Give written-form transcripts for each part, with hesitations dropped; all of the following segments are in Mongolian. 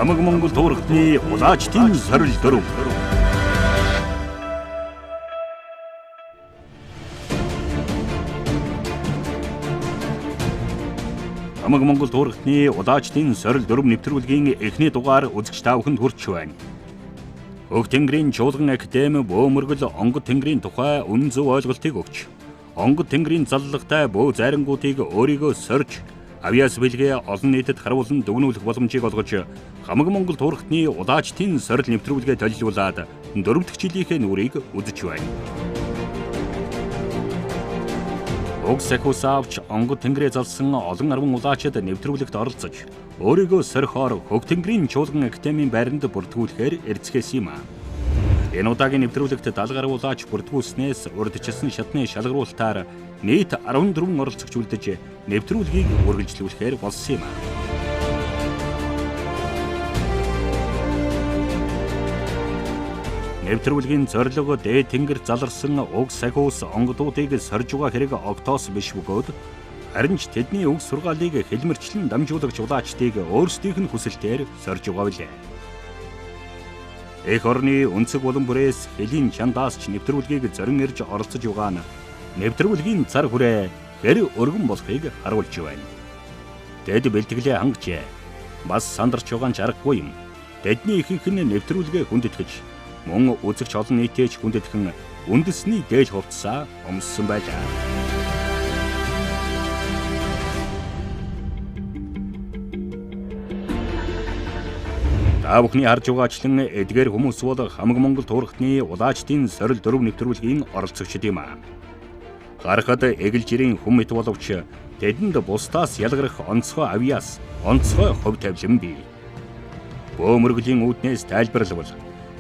Хамаг Монгол туурхтны улаачдын сорил дөрөв. Хамаг Монгол туурхтны улаачдын сорил дөрөв нэвтрүүлгийн эхний дугаар үзэгч та бүхэнд хүрч байна. Хөх Тэнгэрийн чуулган академи бөөмөргөл онгод Тэнгэрийн тухай үнэн зөв ойлголтыг өгч, онгод Тэнгэрийн заллагтай бөө зайрангуудыг өөрийгөө сорж, авиас бэлгээ олон нийтэд харуулан дүгнүүлэх боломжийг олгож, Хамаг Монгол туурхтны улаачдын сорил нэвтрүүлгээ толилуулад дөрөв дэх жилийнхээ нүрийг үзэж байна. Уг сахиус авч онгод Тэнгэрээ залсан олон арван улаачид нэвтрүүлэгт оролцож, өөрийгөө сорихоор Хөх Тэнгэрийн чуулган академийн байранд бүртгүүлэхээр эрцгээсэн юм а. Энэ удаагийн нэвтрүүлэгт 70 гаруй улаач бүртгүүлснээс урдчилсан шатны шалгаруулалтаар нийт 14 оролцогч үлдэж нэвтрүүлгийг үргэлжлүүлэхээр болсон юм а. Нэвтрүүлгийн зорилго дээд тэнгэр заларсан уг сахиус онгодуудыг сорж байгаа хэрэг огтоос биш бөгөөд харин ч тэдний уг сургаалыг хэлмэрчлэн дамжуулагч улаачдыг өөрсдийнх нь хүсэлтээр сорж байгаа билээ. Эх орны өнцөг булан бүрээс хөлийн чандаас ч нэвтрүүлгийг зорин ирж оролцож байгаа нь нэвтрүүлгийн цар хүрээ хэр өргөн болохыг харуулж байна. Тэд бэлтгэлээ хангажээ. Бас сандарч байгаа нь аргагүй юм. Тэдний ихэнх нь нэвтрүүлгээ хүндэтгэж, мөн үзэгч олон нийтээч хүндэтгэн үндэсний дээл хувцсаа өмссөн байлаа. Та бүхний харж байгаачлан эдгээр хүмүүс бол Хамаг Монгол туурхтны улаачдын сорил дөрөв нэвтрүүлгийн оролцогчид юм а. Гарахад эгэл жирийн хүм мэт боловч тэдэнд бусдаас ялгарах онцгой авиас, онцгой хувь тавилан бий. Бөөмөргөлийн үүднээс тайлбарлавал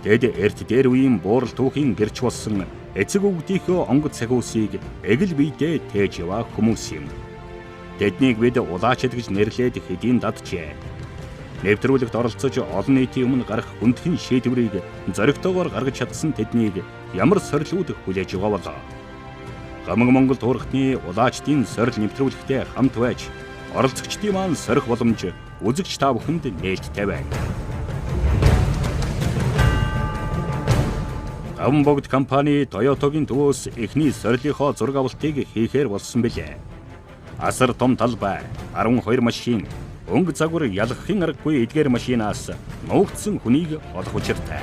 тэд эрт дээр үеийн буурал түүхийн гэрч болсон эцэг өвгдийнхөө онгод сахиусыг эгэл биедээ тээж яваа хүмүүс юм. Тэднийг бид улаачид гэж нэрлээд хэдийн даджээ. Нэвтрүүлэгт оролцож олон нийтийн өмнө гарах хүндхэн шийдвэрийг зоригтойгоор гаргаж чадсан тэднийг ямар сорилууд хүлээж байгаа болоо. Хамаг Монгол туурхтны улаачдын сорил нэвтрүүлэгтээ хамт байж оролцогчдын маань сорих боломж үзэгч та бүхэнд нээлттэй байна. Гавн богд компани Toyota-гийн төвөөс эхний сорилынхоо зураг авалтыг хийхээр болсон билээ. Асар том талбай, 12 машин, өнгө загвар ялгахын аргагүй эдгээр машинаас нуугдсан хүнийг олох учиртай.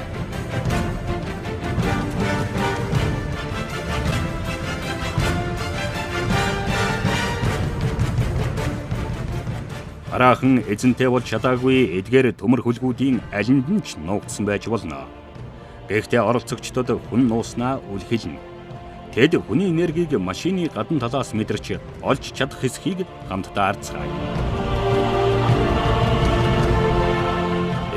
Хараахан эзэнтэй болж чадаагүй эдгээр төмөр хүлгүүдийн алинд нь ч нуугдсан байж болно. Гэхдээ оролцогчдод хүн нууснаа үлхэлнэ. Тэд хүний энергийг машины гадна талаас мэдэрч олж чадах хэсгийг хамтдаа харцгаая.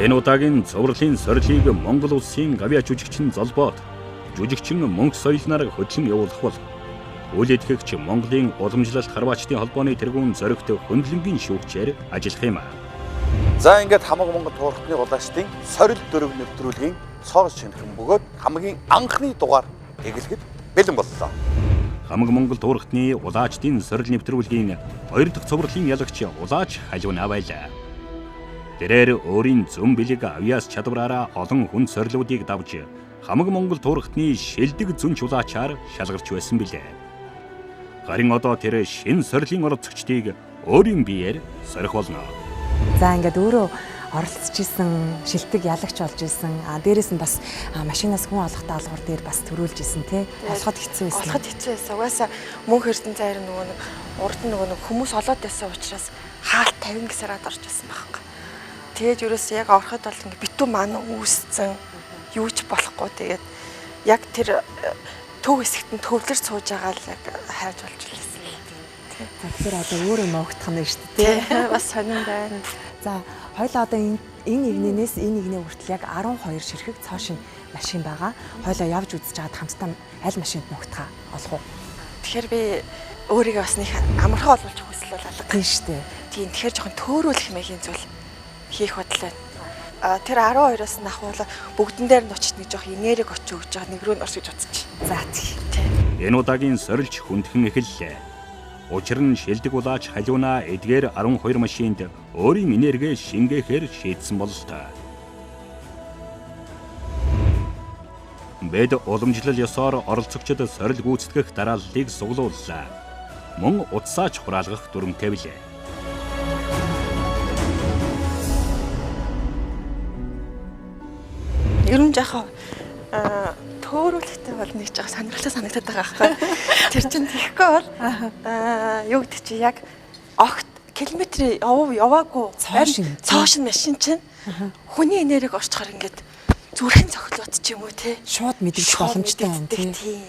Энэ удаагийн цувралын сорилыг Монгол улсын гавьяа жүжигчин Золбоод, жүжигчин мөнх соёлноор хөдлөн явуулах бол үл итгэгч Монголын уламжлалт харваачдын холбооны тэргүүн зоригт хөндлөнгийн шүүгчээр ажиллах юм. За ингээд Хамаг Монгол туурхтны улаачдын сорил дөрөв нэвтрүүлгийн цоор шинхэн бөгөөд хамгийн анхны дугаар эгэлгэд бэлэн боллоо. Хамаг Монгол туурхтны улаачдын сорил нэвтрүүлгийн хоёр дахь цувралын ялагч улаач Халиуна байлаа. Тэрээр өөрийн зөн бэлэг авиас чадвараараа олон хүн сорилуудыг давж Хамаг Монгол туурхтны шилдэг зөнч улаачаар шалгарч байсан билээ. Харин одоо тэр шин сорилын оролцогчдыг өөрийн биеэр сорих болно. За ингээд өөрөө оролцож исэн, шилдэг ялагч болж исэн. А дээрээс нь бас машинаас хүн олох даалгавар дээр бас төрүүлж исэн тий. Олоход хэцүү байсан. Олоход хэцүү байсан. Угаасаа мөнх эрдэнэ зайр нөгөө нэг урд нь нөгөө нэг хүмүүс олоод байсан учраас хаалт 50 гэсээр орж исэн байхгүй. Тэгээд ерөөсөө яг ороход бол ингээ битүү ман үүсцэн юу ч болохгүй. Тэгээд яг тэр төв хэсэгт нь төвлөр сууж байгаа л яг хайж болж лээсэн. За тэгэхээр одоо өөрөө нуугдах нь шүү дээ. Бас сонин байна. За хоёлаа одоо энэ игнэнээс энэ игнэ хүртэл яг 12 ширхэг цоо шин машин байгаа. Хоёлаа явж үзэж байгаад хамтдаа аль машинд нуугдахаа олох уу? Тэгэхээр би өөрийгөө бас нэг амархан олуулж хүсэл бол алга. Тийм шүү дээ. Тийм тэгэхээр жоохон төөрөөлөх мэхийн зүйл хийх бодол байна. Тэр 12-оос нь ахвал бүгдэн дээр нь очиж нэг жоох энерги очиж өгч байгаа нэг рүү нь орж гэж бодчих. За тий. Энэ удаагийн сорилч хүндхэн эхэллээ. Учир нь шилдэг улаач Халиуна эдгээр 12 машинд өөрийн энерги шингээхээр шийдсэн бололтой. Бэд уламжлал ёсоор оролцогчид сорил гүйцэтгэх дарааллыг суглууллаа. Мөн утсаач хураалгах дүрмтэй билээ. Ер нь жахаа төөрүүлэхтэй бол нэг жаа сонирхолтой санагдаад байгаа байхгүй. Тэр чинь тэгэхгүй бол юу гэдэг чи яг огт километр яваагүй цоо шин машин чинь хүний энерги орчхоор ингээд зүрхэн цохилоод ч юм уу те шууд мэдэгдэх боломжтой юм тий.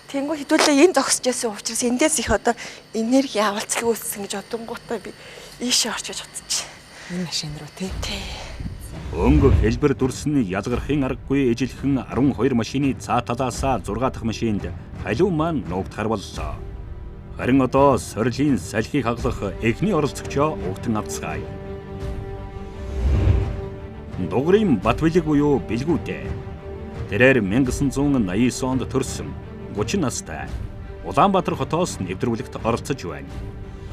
Тэнгүү хэдүүлээ энэ зогсож байсан учраас эндээс их одоо энерги авалцлаг үүссэн гэж одонгуудаа би ийшээ орч гэж бодчих. Энэ машин руу тий. Тий. Өнгө хэлбэр дүрсэн ялгархын аргагүй ижилхэн 12 машины цаа талаасаа 6 дахь машинд Халиу маань нуугдахар боллоо. Харин одоо сорилын салхийг хаглах эхний оролцогчоо угтан авцгаая. Дугрын Батбилэг буюу Бэлгүүдээ. Тэрээр 1989 онд төрсөн 30 настай Улаанбаатар хотоос нэвтрүүлэгт оролцож байна.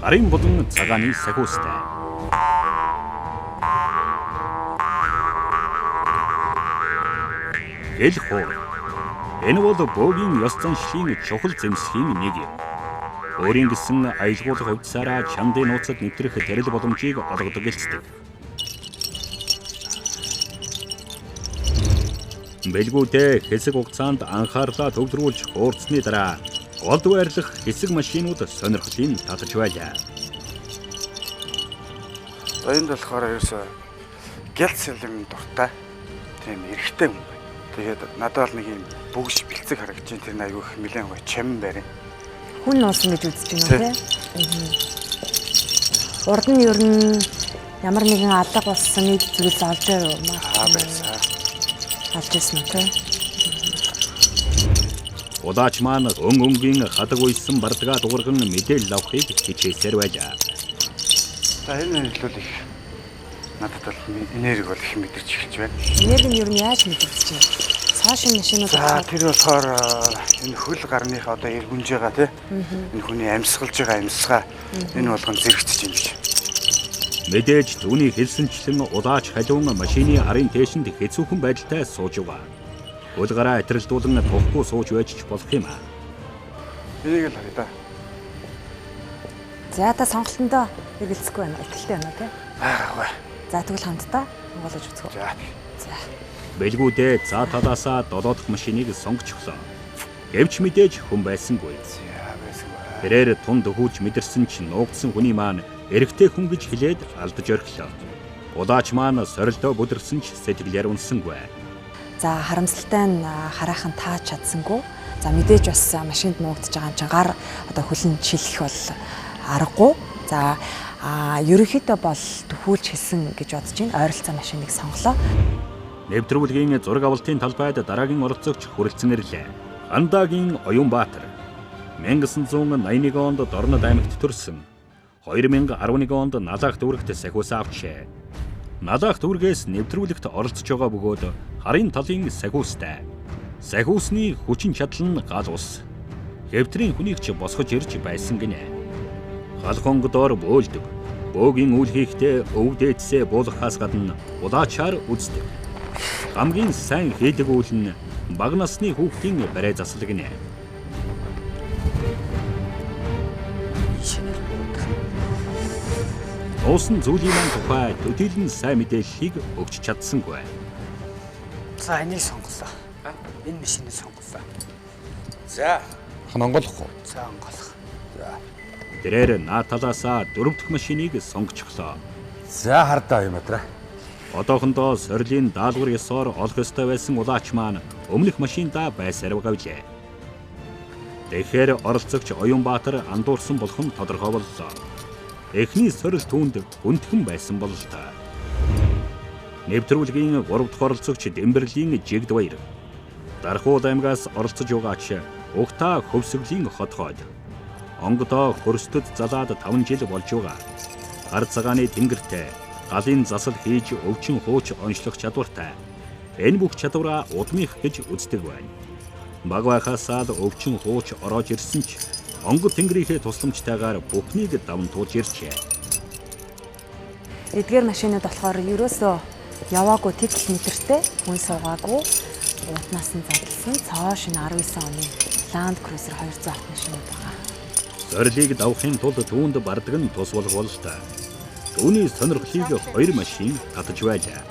Гарын болон цагааны сахиустай. Гэл хуур. Энэ бол бөөгийн ёс заншлын чухал зэмсгийн нэг юм. Өөрийн гэсэн аялгуулах хувьдсаараа чамдын нууцад нэвтрэх тэрэл боломжийг олгодог гэлцдэг. Бэлгүүдээ хэсэг хугацаанд анхаарлаа төвлөрүүлж хуурцсны дараа голд байрлах хэсэг машинууд сонирхлыг татаж байлаа. За энд болохоор ерөөсөө гялцэлэн дуртай тийм эрэгтэй хүн байна. Тэгээд надад бол нэг юм бөгж бэлцэг харагдаж байна. Тэр нь айгүй их нэлээд гоё чам барин. Хүн нуусан гэж үзэж байна уу те? Урд нь ер нь ямар нэгэн алга болсон нэг зүйлс олж байв уу? Аа байсан. Олж ирсэн үү те? Улаач маань өн өнгийн хадаг уйсан бардгаа дуурган мэдээлэл авахыг хичээсээр байлаа. За энэ хэлбэл их надад бол энерги бол их мэдэрч эхэлж байна. Энерги нь ер нь яаж мэдэрч байна? Цоо шинэ машинууд За тэр болохоор энэ хөл гарныхаа одоо эргүнж байгаа тий. Энэ хүний амьсгалж байгаа амьсгаа энэ болгон зэрэгцэж юм шиг. Мэдээж түүний хэлсэнчлэн улаач Халиун машины арын тээшинд хэцүүхэн байдалтай сууж байгаа. Хөл гараа атрилдуулан тухгүй сууж байж ч болох юм аа. Энийг л харъя да. За та сонголтондоо эргэлзэхгүй байна. Итгэлтэй байна уу тий? Аагүй. За тэгвэл хамтдаа онгоолж үзэх үү. За. За. Бэлгүүдээ цаа талаасаа 7 дахь машиныг сонгочихлоо. Гэвч мэдээж хүн байсангүй. За байсангүй. Тэрээр тун дөхүүлж мэдэрсэн ч нуугдсан хүний маань эрэгтэй хүн гэж хэлээд алдаж орхилоо. Улаач маань сорилдоо бүдэрсэн ч сэтгэлээр унсангүй. За харамсалтай нь хараахан тааж чадсангүй. За мэдээж бас машинд нуугдж байгаа юм чинь гар одоо хөлн шилэх бол аргагүй. За ерөнхийдөө бол дөхүүлж хэлсэн гэж бодож байна. Ойролцоо машиныг сонголоо. Нэвтрүүлгийн зураг авалтын талбайд дараагийн оролцогч хүрэлцэн ирлээ. Хандагийн Оюунбаатар 1981 онд Дорнод аймагт төрсөн. 2011 онд Налаах дүүрэгт сахиус авчээ. Налаах дүүргээс нэвтрүүлэгт оролцож байгаа бөгөөд харын талын сахиустай. Сахиусны хүчин чадал нь гал ус. Хэвтрийн хүнийг ч босгож ирж байсан гинэ. Халхонгодоор бөөлдөг. Бөөгийн үйл хийхдээ өв дээдсээ буулгахаас гадна улаачаар үздэг. Хамгийн сайн хийдэг үйл нь бага насны хүүхдийн барай засал гинэ. Нуусан зүйлийн маань тухай төдийлөн сайн мэдээллийг өгч чадсангүй. За энийг сонголоо. Энэ машиныг сонголоо. За. Хан онгойлохгүй. За онгойлох. За. Тэрээр наа талаасаа 4 дахь машиныг сонгочихлоо. За хардаа юм атраа. Одоохондоо сорилын даалгавар ёсоор олох ёстой байсан улаач маань өмнөх машиндаа байсаар гавлээ. Тэгэхээр оролцогч Оюунбаатар андуурсан болох нь тодорхой боллоо. Эхний сорил түүнд хүндхэн байсан бололтой. Нэвтрүүлгийн 3 дахь оролцогч Дэмбэрлийн Жигдваяр. Дархуул аймгаас оролцож байгаач Угтаа хөвсгөлийн хотхойд. Онгодоо хөрсдөд залаад 5 жил болж байгаа. Гар цагааны тэнгэртэй галын засал хийж өвчин хууч онцлох чадвартай. Энэ бүх чадвараа удмих гэж үздэг байна. Баг байхаасаа л өвчин хууч ороож ирсэн ч Онгод тэнгэрийнхээ тусламжтайгаар бүхнийг даван туулж иржээ. Эдгээр машинууд болохоор ерөөсөө яваагүй тэг километртэй хүн суугаагүй уутнаас нь задлсан цоо шинэ 19 оны Land Cruiser 200 автомашинууд байгаа. Сорилыг давахын тулд түүнд бардаг нь тус болох бололтой. Түүний сонирхлыг хоёр машин татаж байлаа.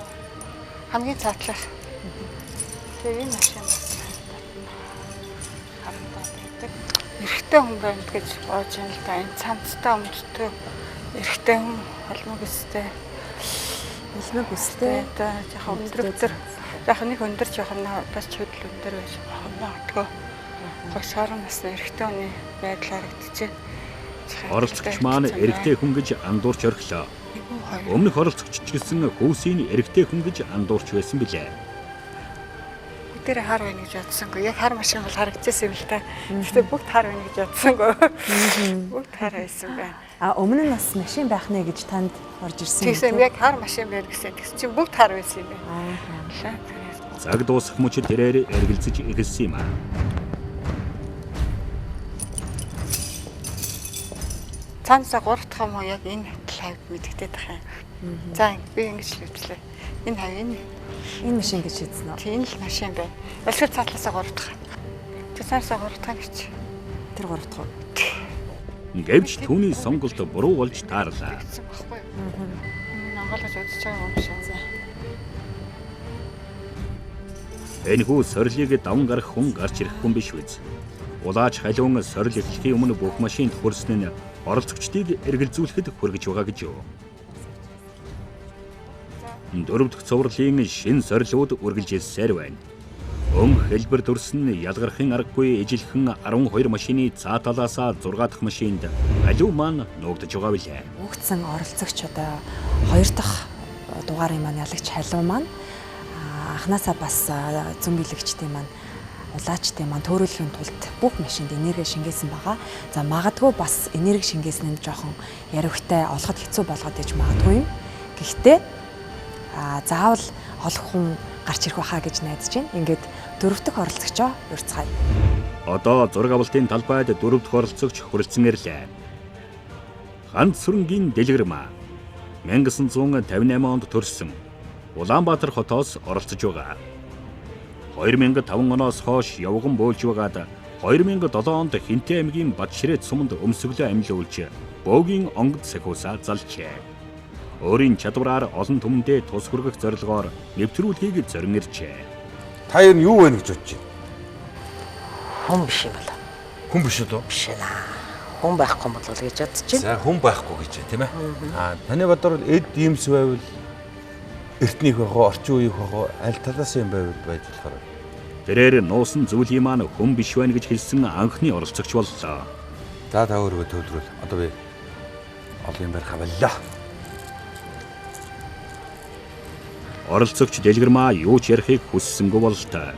Хамгийн цаатлах. Тэгээ энэ машин бас харагдаад байдаг. Эрэгтэй хүн байна гэж бодож байна л да. Энэ цамцтай өмдтэй эрэгтэй хүн холмог өстэй. Холмог өстэй. Жаахан өндөр. Жаахан нэг өндөр жаахан надаас чөдөл өндөр байж магадгүй. 30 насны эрэгтэй хүний байдал харагдчихэв. Оролцогч маань эрэгтэй хүн гэж андуурч орхилоо. Өмнөх оролцогч ч гэсэн хүүсийн эрэгтэй хүн гэж андуурч байсан билээ. Бүгдээрээ хар байна гэж бодсонгүй. Яг хар машин бол харагдчихсан юм л та. Гэхдээ бүгд хар байна гэж бодсонгүй. Бүгд хар байсан байна. А өмнө нь бас машин байх нэ гэж танд орж ирсэн юм. Тэгсэн яг хар машин байна гэсэн. Тэгсэн чинь бүгд хар байсан юм байна. Цаг дуусах мөчид тэрээр эргэлзэж эхэлсэн юм аа. Цаанасаа 3 дахь юм уу яг энэ хавьд мэдэгдээд байх юм. За би ингэж л үзлээ. Энэ хав энэ машин гэж шийдсэн үү? Тийм л машин байна. Альсвал цаатлаасаа 3 дахь. Тэр цаанасаа 3 дахь гэж. Тэр 3 дахь уу? Гэвч түүний сонголт буруу болж таарлаа. Энэ ангаалж үзэж байгаа юм шиг. Энэхүү сорилыг даван гарах хүн гарч ирэх хүн биш биз. Улаач халиун сорил эхлэхийн өмнө бүх машинд хүрсэн нь оролцогчдыг эргэлзүүлэхэд хүргэж байгаа гэж юу. Дөрөв дэх цувралын шин сорилууд үргэлжилсээр байна. Өнгө хэлбэр төрсөн ялгархын аргагүй ижилхэн 12 машины цаа талаасаа 6 дахь машинд халиу маань нуугдаж байгаа билээ. Нуугдсан оролцогч одоо 2 дахь дугаарын маань ялагч халиу маань анханасаа бас зөн билэгчдийн маань улаачдын маань төөрөөлхийн тулд бүх машинд энерги шингээсэн байгаа. За магадгүй бас энерги шингээсэн нь жоохон яривхтай олоход хэцүү болгоод иж магадгүй юм. Гэхдээ заавал олох хүн гарч ирэх байхаа гэж найдаж байна. Ингээд дөрөв дэх оролцогчоо урьцгаая. Одоо зураг авалтын талбайд дөрөв дэх оролцогч хүрэлцэн ирлээ. Ганц сүрэнгийн дэлгэрмаа 1958 онд төрсөн Улаанбаатар хотоос оролцож байгаа. 2005 оноос хойш явган бөөлж байгаад 2007 онд Хинтээ аймгийн Батширээт суманд өмсөглөө амьлуулж бөөгийн онгод сахиусаа залжээ. Өөрийн чадвараар олон түмэндээ тус хүргэх зорилгоор нэвтрүүлгийг зорин иржээ. Та энэ юу вэ гэж бодож байна? Хүн биш юм болоо. Хүн биш үү? Биш ээ. Хүн байхгүй болов гэж бодож байна. За хүн байхгүй гэж тийм ээ. Аа таны бодлоор эд иймс байвал эртнийх байх уу, орчин үеийнх байх уу, аль талаас юм байвал байж болохоор. Тэрээр нуусан зүйлийн маань хүн биш байна гэж хэлсэн анхны оролцогч боллоо. За та өөрийгөө төвлөрүүл. Одоо би олон юм барих авлаа. Оролцогч дэлгэрмаа юу ч ярихыг хүссэнгүй бололтой.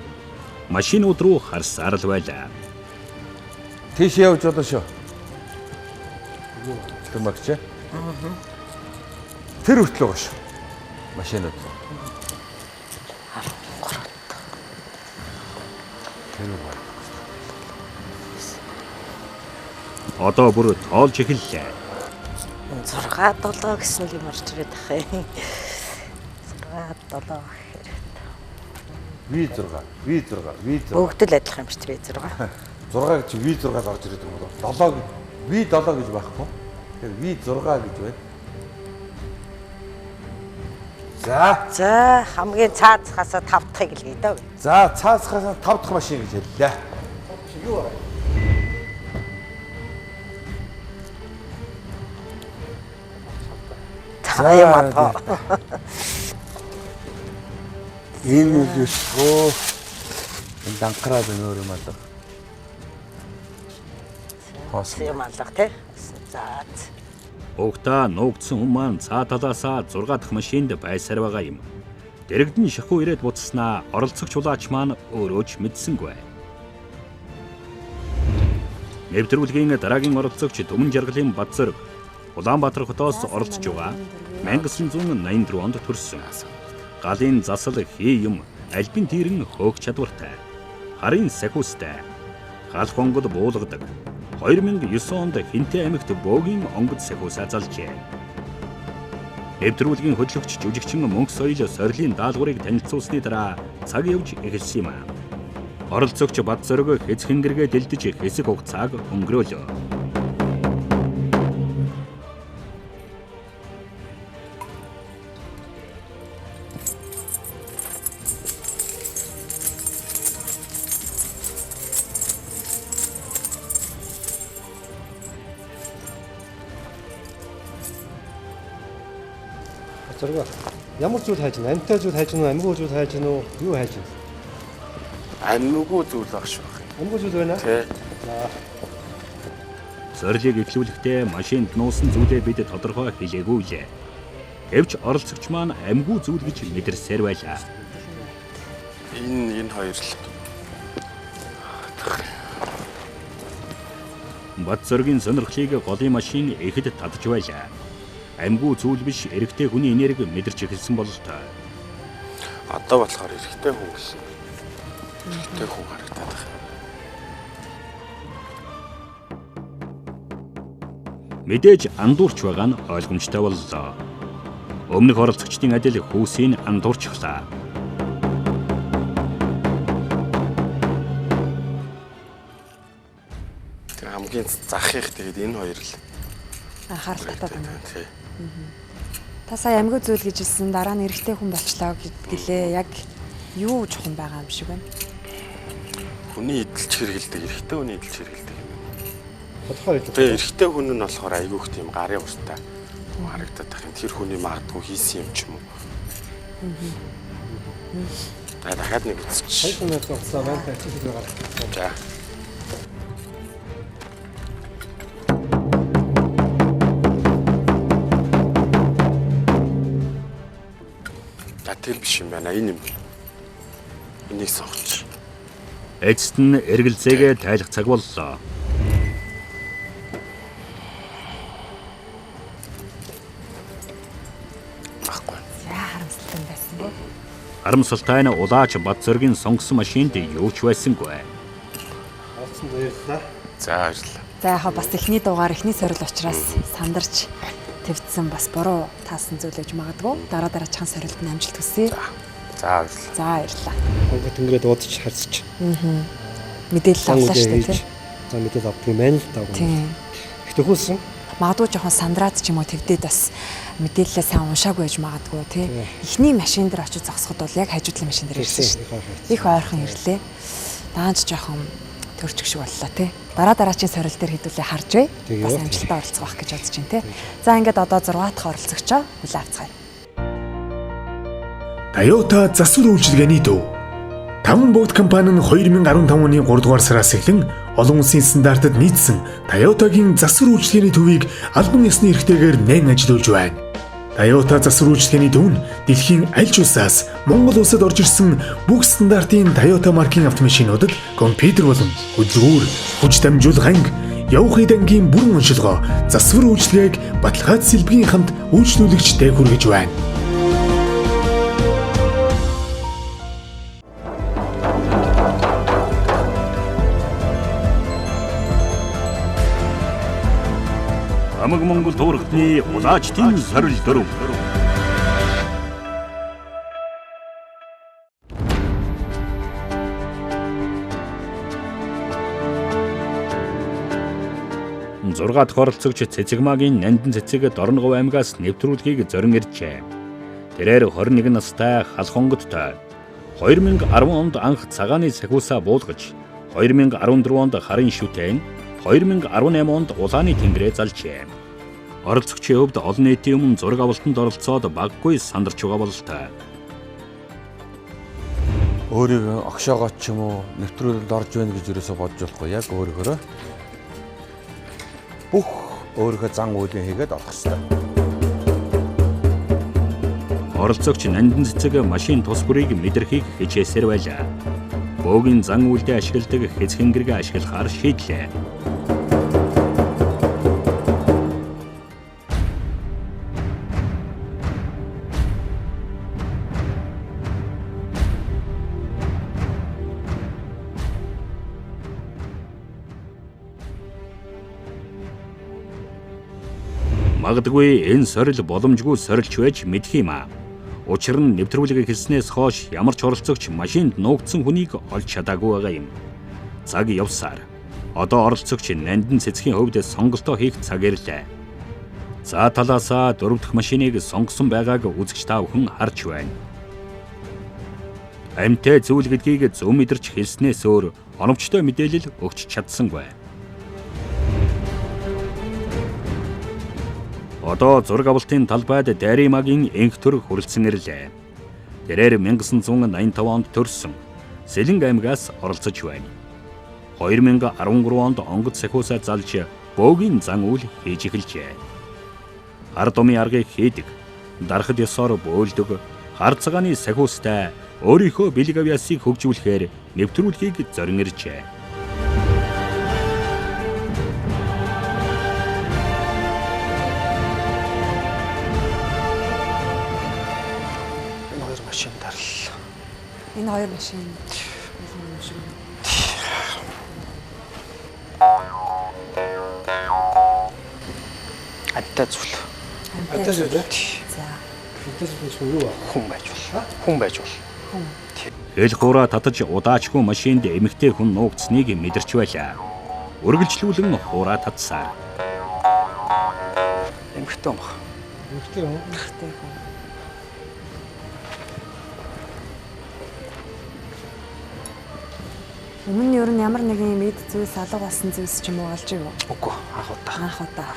Машинууд руу харсаар л байлаа. Тийш явж болно шүү. Дэлгэрмагч. Тэр хүртэл байгаа шүү. Машинууд. 13. Тэр байна. Одоо бүр тоолж эхэллээ. 6 7 гэсэн юм орж ирээд ах юм. 6 7 гэхээр. V6, V6, V6. Бүгд л адилхан юм шүү дээ V6. 6 гэж V6-д орж ирээд байгаа юм бол 7 V7 гэж байхгүй. Тэгэхээр V6 гэж байна. За. За хамгийн цаазхаасаа 5 дахьыг л гээ дөө. За цаазхаасаа 5 дахь машин гэж хэллээ. Юу вэ? За юм аа. Энэ үл өсгөө. Энэ дангараад байна өөр юм алга. Хоос юм алга тий. За. Угтаа нуугдсан хүн маань цаа талаасаа 6 дахь машинд байсаар байгаа юм. Дэрэгдэн шахуу ирээд буцснаа оролцогч улаач маань өөрөө ч мэдсэнгүй. Нэвтрүүлгийн дараагийн оролцогч Түмэн жаргалын Бадзэрэг Улаанбаатар хотоос оролцож байгаа 1984 онд төрсөн. Галын засал хий юм альбин тийрэн хөөх чадвартай. Харын сахиустай. Гал хонгод буулгадаг. 2009 онд Хинтээ аймагт бөөгийн онгод сахиусаа залжээ. Нэвтрүүлгийн хөтлөгч жүжигчин Мөнх Соёл сорилын даалгаврыг танилцуулсны дараа цаг явж эхэлсэн юм. Оролцогч Бат Зориг хэцхэнгэргээ дэлдэж хэсэг хугацааг өнгөрөөлөө. Зориг ямар зүйл хайж байна? Амьтай зүйл хайж байна уу? Амьгүй зүйл хайж байна уу? Юу хайж байна? Амьгүй зүйл баг шүү. Амьгүй зүйл байна? Тий. За. Сорилыг эхлүүлэхдээ машинд нуусан зүйлээ бид тодорхой хэлээгүй лээ. Гэвч оролцогч маань амьгүй зүйл гэж мэдэрсээр байлаа. Энэ хоёр л. Бат Зоригийн сонирхлыг голын машин ихэд татж байлаа. Амьгүй зүйл биш эрэгтэй хүний энерги мэдэрч эхэлсэн бололтой. Одоо болохоор эрэгтэй хүн гэсэн. Эрэгтэй хүн харагдаад байна. Мэдээж андуурч байгаа нь ойлгомжтой боллоо. Өмнөх оролцогчдын адил хүүсийг андуурчихлаа. Тэр хамгийн захих тэгээд энэ хоёр л анхаарал татаад байна. Тий. Та сая амьгүй зүйл гэж хэлсэн, дараа нь эрэгтэй хүн болчлоо гэлээ. Яг юу чухам байгаа юм шиг байна? Хүний эдэлж хэрэгэлдэг, эрэгтэй хүний эдэлж хэрэгэлдэг юм. Тодорхой хэлдэг. Тэгээ эрэгтэй хүн нь болохоор айгүйх тийм гарын урттай харагдаад байх юм. Тэр хүний магадгүй хийсэн юм ч юм уу. За дахиад нэг үзчих. 2 минут хугацаа байна. Ачиг хэлбэр гаргах. За. За тэр биш юм байна. Энэ юм. Энийг сонгоч. Эцэст нь эргэлзээгээ тайлах цаг боллоо. Баггүй. За харамсалтай байсан боо. Харамсалтай нь улаач Бат Зоригийн сонгосон машинд юу ч байсангүй. Олцсон баярлалаа. За баярлалаа. За яг бас эхний дугаар эхний сорил учраас сандарч твдсэн бас буруу таасан зүйл гэж магадгүй. Дараа дараачихын сорилд нь амжилт хүсье. За баярлалаа. За баярлалаа. Онгод тэнгэрээд уудаж харцж. Мэдээлэл авлаа шүү дээ, тий. За мэдээлэл авдаг юм байна л да. Тийм. Их төхөөсөн. Магадгүй жоохон сандраад ч юм уу твдээд бас мэдээлэлээ сайн уншаагүй байж магадгүй тий. Эхний машин дээр очиж зогсоход бол яг хажуудлын машин дээр ирсэн шүү дээ. Их ойрхон ирлээ. Даанч жоохон төрчих шиг боллоо тий. Дараа дараачийн сорил дээр хэдүүлээ харж бай. Бас амжилттай оролцох байх гэж бодож байна тий. За ингээд одоо 6 дахь оролцогчоо хүлээн авцгаая. Toyota засвар үйлчилгээний төв. Таван богд компани нь 2015 оны 3 дугаар сараас эхлэн олон улсын стандартад нийцсэн Toyota-гийн засвар үйлчилгээний төвийг албан ёсны эрхтэйгээр нэн ажилуулж байна. Toyota засвар үйлчилгээний төв нь дэлхийн аль ч улсаас Монгол улсад орж ирсэн бүх стандартын Toyota маркийн автомашинуудад компьютер болон хөдөлгүүр, хүч дамжуулах анги, явах эд ангийн бүрэн оншилгоо, засвар үйлчилгээг баталгаат сэлбэгийн хамт үйлчлүүлэгчтэй хүргэж байна. Хамаг Монгол туурхтны улаачдын сорил дөрөв. Зургаа дахь оролцогч Цэцэгмаагийн Нандин цэцэг Дорногов аймгаас нэвтрүүлгийг зорин иржээ. Тэрээр 21 настай халхонгодтой. 2010 онд анх цагааны сахиусаа буулгаж, 2014 онд харын шүтэн, 2018 онд улааны тэнгэрээ залжээ. Оролцогчийн хувьд олон нийтийн өмнө зураг авалтанд оролцоод баггүй сандарч байгаа бололтой. Өөрийгөө огшоогоо ч юм уу нэвтрүүлэлд орж байна гэж юусоо бодож болохгүй. Яг өөрөөхөө бүх өөрийнхөө зан үйлийг хийгээд орох ёстой. Оролцогч Нандин цэцэг машин тус бүрийг мэдрэхийг хичээсээр байлаа. Бөөгийн зан үйлдээ ашигладаг хэцхэнгэргээ ашиглахаар шийдлээ. Магадгүй энэ сорил боломжгүй сорилч байж мэдэх юм аа. Учир нь нэвтрүүлэг эхэлснээс хойш ямар ч оролцогч машинд нуугдсан хүнийг олж чадаагүй байгаа юм. Цаг явсаар одоо оролцогч Нандин цэцгийн хувьд сонголтоо хийх цаг ирлээ. За талаасаа 4 дахь машиныг сонгосон байгааг үзэгч та бүхэн харж байна. Амьтай зүйл гэдгийг зөв мэдэрч хэлснээс өөр оновчтой мэдээлэл өгч чадсангүй. Одоо зураг авалтын талбайд Даримагийн энх төр хүрэлцэн ирлээ. Тэрээр 1985 онд төрсөн Сэлэнг аймгаас оролцож байна. 2013 онд онгоц сахиусаа залж бөөгийн зан үйл хийж эхэлжээ. Хар думын аргыг хийдэг, дарахад ёсоор бөөлдөг, хар цагааны сахиустай өөрийнхөө бэлэг авьяасыг хөгжүүлэхээр нэвтрүүлгийг зорин иржээ. Энэ хоёр машин юм шиг. Амьтай зүйл. Амьтай зүйл ээ. За. Амьтай зүйл нь юу вэ? Хүн байж бол. Хүн байж бол. Хэл хуурай татаж удаачгүй машинд эмэгтэй хүн нуугдсныг мэдэрч байлаа. Үргэлжлүүлэн хуурай татсаар. Эмэгтэй хүн баг. Эмэгтэй хүн. Эмэгтэй хүн. Өмнө нь ер нь ямар нэгэн юм эд зүйлс алга болсон зүйлс ч юм уу олж ив үү? Үгүй, анх удаа. Анх удаа.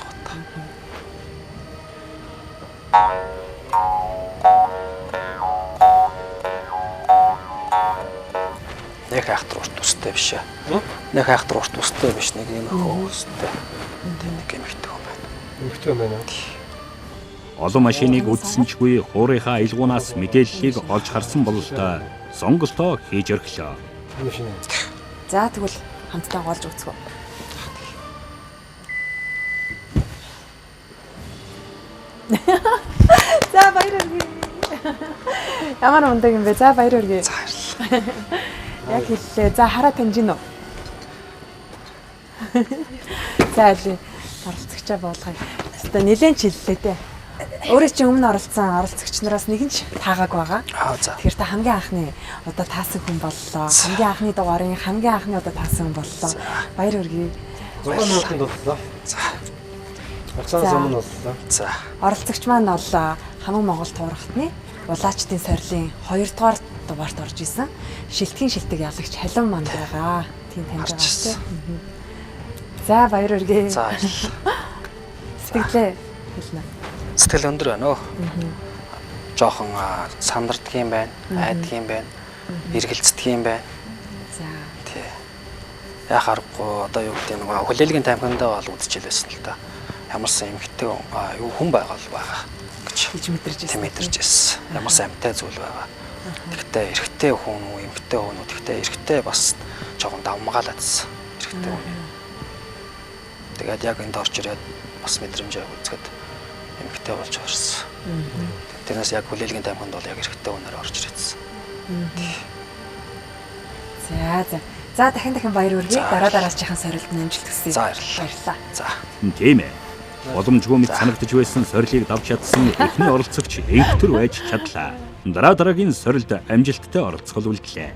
Нэг айхтар урт устай биш ээ. Нэг айхтар урт устай биш, нэг юм хөөстэй. Тэг нэг эмэгтэй хүн байна. Эмэгтэй хүн байна уу? Олон машиныг үзсэн чгүй хуурынхаа аялгуунаас мэдээллийг олж харсан бололтой сонголтоо хийж орхилоо. Машин. За тэгвэл хамтдаа голж үзэх үү. За баяр хүргэе. Ямар мундаг юм бэ? За баяр хүргэе. За баярлалаа. Яг хэллээ. За хараа таньж гин үү? За аль оролцогчоо буулгая. Хэвээ нэлээд чиллээ те. Өөрөө чи өмнө оролцсон оролцогч нараас нэг нь ч таагааг байгаа. Аа за. Тэгэхээр та хамгийн анхны удаа таасан хүн боллоо. Хамгийн анхны дугаарын хамгийн анхны удаа таасан хүн боллоо. Баяр хүргэе. 6 минутанд боллоо. За. Хугацааны зам нь боллоо. За. Оролцогч маань бол Хамаг Монгол туурхтны улаачдын сорилын 2 дугаар дугаарт орж исэн. Шилтгийн шилдэг ялагч Халин манд байгаа. Тийм таньж байгаа тийм. За баяр хүргэе. За баярлалаа. Сэтгэлээ хэлнэ. Сэтгэл өндөр байна өө. Жохон сандарддаг юм байна, айдаг юм байна, эргэлздэг юм байна. За. Тий. Яах аргагүй одоо юу гэдэг нэг хүлээлгийн тамхиндаа бол үзчихлээсэн л та. Ямарсан эмэгтэй юу хүн байгаа л байгаа гэж мэдэрч байсан. Мэдэрч байсан. Ямарсан амьтай зүйл байгаа. Тэгтээ эрэгтэй хүн үү, эмэгтэй хүн үү? Тэгтээ эрэгтэй бас жоохон давмгаалаадсэн. Эрэгтэй хүн. Тэгээд яг энд орж ирээд бас мэдрэмжээ үзэхэд эмэгтэй болж орсон. Тэрнээс яг хүлээлгийн тамхинд бол яг эрэгтэй хүнээр орж ирээдсэн. За за. За дахин дахин баяр хүргэе. Дараа дараачихын сорилтод амжилт хүсье. За баярлалаа. Баярлалаа. За. Тийм ээ. Боломжгүй мэт санагдаж байсан сорилыг давж чадсан эхний оролцогч энхтөр байж чадлаа. Дараа дараагийн сорилд амжилттай оролцохол үлдлээ.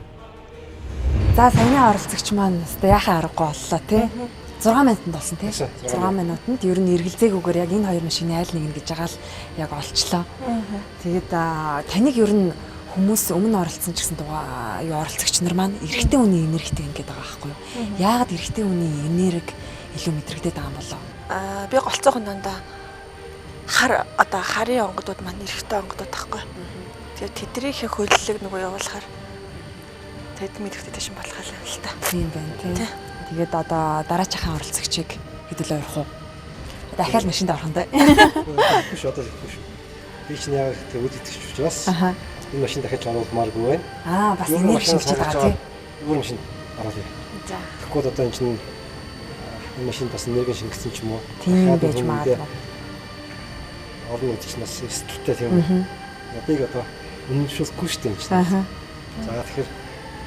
За саяны оролцогч маань өстой яхаа аргагүй боллоо тий. 6 минутанд болсон тий. 6 минутанд ер нь эргэлзээгүйгээр яг энэ хоёр машины айл нэг нь гэж байгаа л яг олчлоо. Тэгээд таныг ер нь хүмүүс өмнө оролцсон ч гэсэн дугаа юу оролцогч нар маань эрэгтэй хүний энергитэй ингээд байгаа байхгүй юу? Яагаад эрэгтэй хүний энерги илүү мэдрэгдээд байгаа юм болоо? Би голцоохон дандаа хар одоо харын онгодууд маань эрэгтэй онгодууд байхгүй. Тэгээд тэднийхээ хөллөг нөгөө явуулахаар тэд мэдэгдээд шин болох юм л та. Тийм байна тий. Тэгээд одоо дараачихын оролцогчийг хэдүүлээ орох уу? Дахиад машинд орох юм да. Биш одоо ихгүй шүү. Би чинь яг тэг үл итгэж учраас энэ машин дахиж оруулмааргүй байна. Аа бас энерги шингэж байгаа тий. Өөр машин оруулъя. За. Тэгэхгүй одоо энэ чинь энэ машин бас энерги шингэсэн ч юм уу. Тийм байж магадгүй. Орно гэдэг чинь бас эрсдэлтэй тийм үү. Надыг одоо үнэмшүүлэхгүй шүү дээ энэ чинь. За тэгэхээр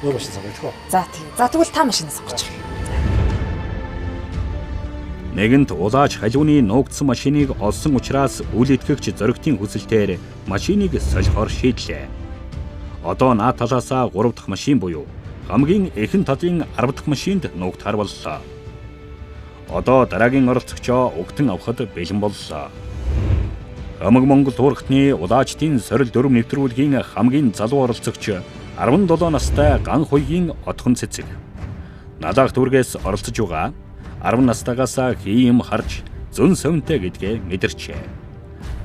өөр машин сонгох уу? За тийм. За тэгвэл та машинаа сонгочих. Нэгэнт улаач халиуны нуугдсан машиныг олсон учраас үл итгэгч зоригтын хүсэлтээр машиныг солихоор шийдлээ. Одоо наад талаасаа 3 дахь машин буюу хамгийн эхэн талын 10 дахь машинд нуугдахар боллоо. Одоо дараагийн оролцогчоо угтан авахд бэлэн боллоо. Хамаг Монгол туурхтны улаачдын сорил 4 нэвтрүүлгийн хамгийн залуу оролцогч 17 настай Ган хуйгийн Отхон цэцэг. Налаах дүүргээс оролцож байгаа 10 настайгаас хийм харж зөн совинтой гэдгээ мэдэрчээ.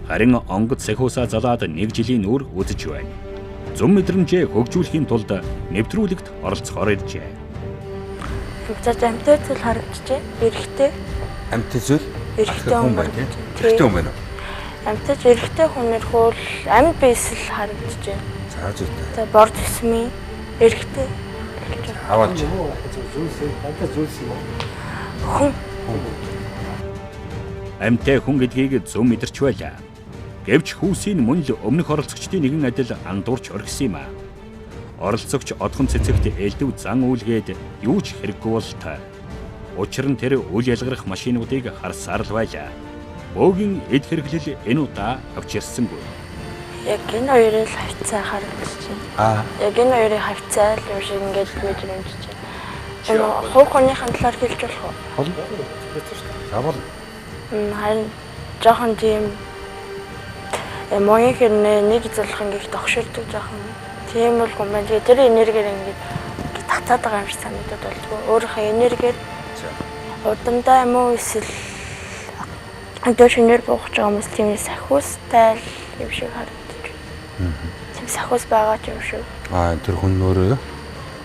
Харин онгод сахиусаа залаад 1 жилийн нүур үзэж байна. Зөн мэдрэмжээ хөгжүүлэхийн тулд нэвтрүүлэгт оролцохоор иржээ. За амьтай зүйл харагдчихэ. Эрэгтэй. Амьтай зүйл? Эрэгтэй хүн байна тийм. Эрэгтэй хүн байна уу? Амьтай ч эрэгтэй хүн нэрхүүл амьд бийсэл харагдчихэ. За зүйтэй. За бор төсмийн эрэгтэй. Аваад. Зүйлс амьтай зүйлс юм уу? Хүн. Амьтай хүн гэдгийг зөв мэдэрч байлаа. Гэвч хүүсийн мөн л өмнөх оролцогчдын нэгэн адил андуурч орхисон юм аа. Оролцогч Одхон цэцэгт элдв зан үйлгээд юу ч хэрэггүй болтой. Учир нь тэр үл ялгарх машинуудыг харсаар л байлаа. Бөөгийн эд хэрэглэл энэ удаа авч ирсэнгүй. Яг энэ хоёрын л хавцаа харагдчихэв. Аа. Яг энэ хоёрын хавцаа л юм шиг ингээд мэдрэмж чинь. Хувь хүнийхэн талаар хэлж болох уу? Болно. За болно. Харин жоохон тийм могийн хэрнээ нэг зулах ингээд тогширдог жоохон тийм бол хүн байна. Тэгээ тэр энергиэр ингээд татаад байгаа юм шиг санагдаад болдгоо. Өөрийнхөө энергиэр удамдаа юм уу эсвэл одоо шинээр буух гэж байгаа хүмүүс тийм сахиустай юм шиг харагдаж. Тийм сахиус байгаа ч юм шиг. Аа тэр хүн өөрөө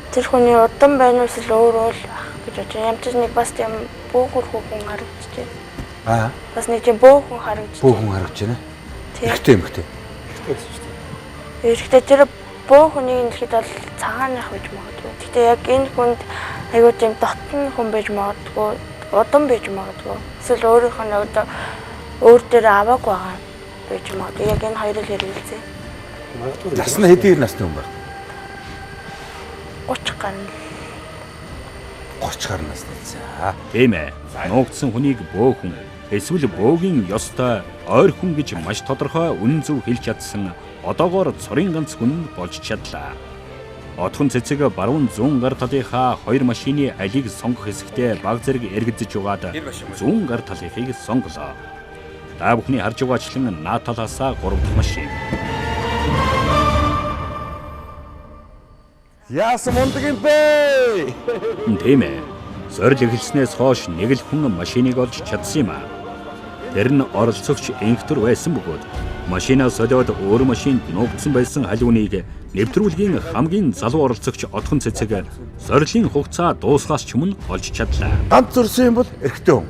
Тэр хүний удам байна уу эсвэл өөрөө л ах гэж бодож байна. Ямар ч нэг бас тийм бөөхөр хүн харагдаж байна. Аа. Бас нэг тийм бөөх хүн харагдаж байна. Бөөх хүн харагдаж байна. Эрэгтэй эмэгтэй. Эрэгтэй тэр бөөх хүнийг нэлэхэд бол цагааных байж магадгүй. Гэхдээ яг энэ хүнд айгүй тийм дотн хүн байж магадгүй, удам байж магадгүй. Эсвэл өөрийнх нь одоо өөр дээр аваагүй байгаа байж магадгүй. Яг энэ хоёрыг хэрэгэлцээ. Магадгүй. Нас нь хэдийн насны хүн байна? 30 гарна. 30 гарна насны. За. Тийм ээ. Нуугдсан хүнийг бөөх хүн эсвэл бөөгийн ёстой ойр хүн гэж маш тодорхой үнэн зөв хэлж чадсан одоогоор цорын ганц хүн болж чадлаа. Отхон цэцэг баруун зүүн гар талынхаа хоёр машины алийг сонгох хэсэгтээ баг зэрэг эргэжж угаад зүүн гар талынхыг сонголоо. Та бүхний харж байгаачлан наад талаасаа 3 дахь машин. Яасан мундаг юм бэ? Тийм ээ. Сорил эхэлснээс хойш нэг л хүн машиныг олж чадсан юм аа. Тэр нь оролцогч инхтэр байсан бөгөөд машинаа солиод өөр машинд нуугдсан байсан халиуныг нэвтрүүлгийн хамгийн залуу оролцогч Отхон цэцэг сорилын хугацаа дуусгаас ч өмнө олж чадлаа. Ганц зөрсөн юм бол эрэгтэй хүн.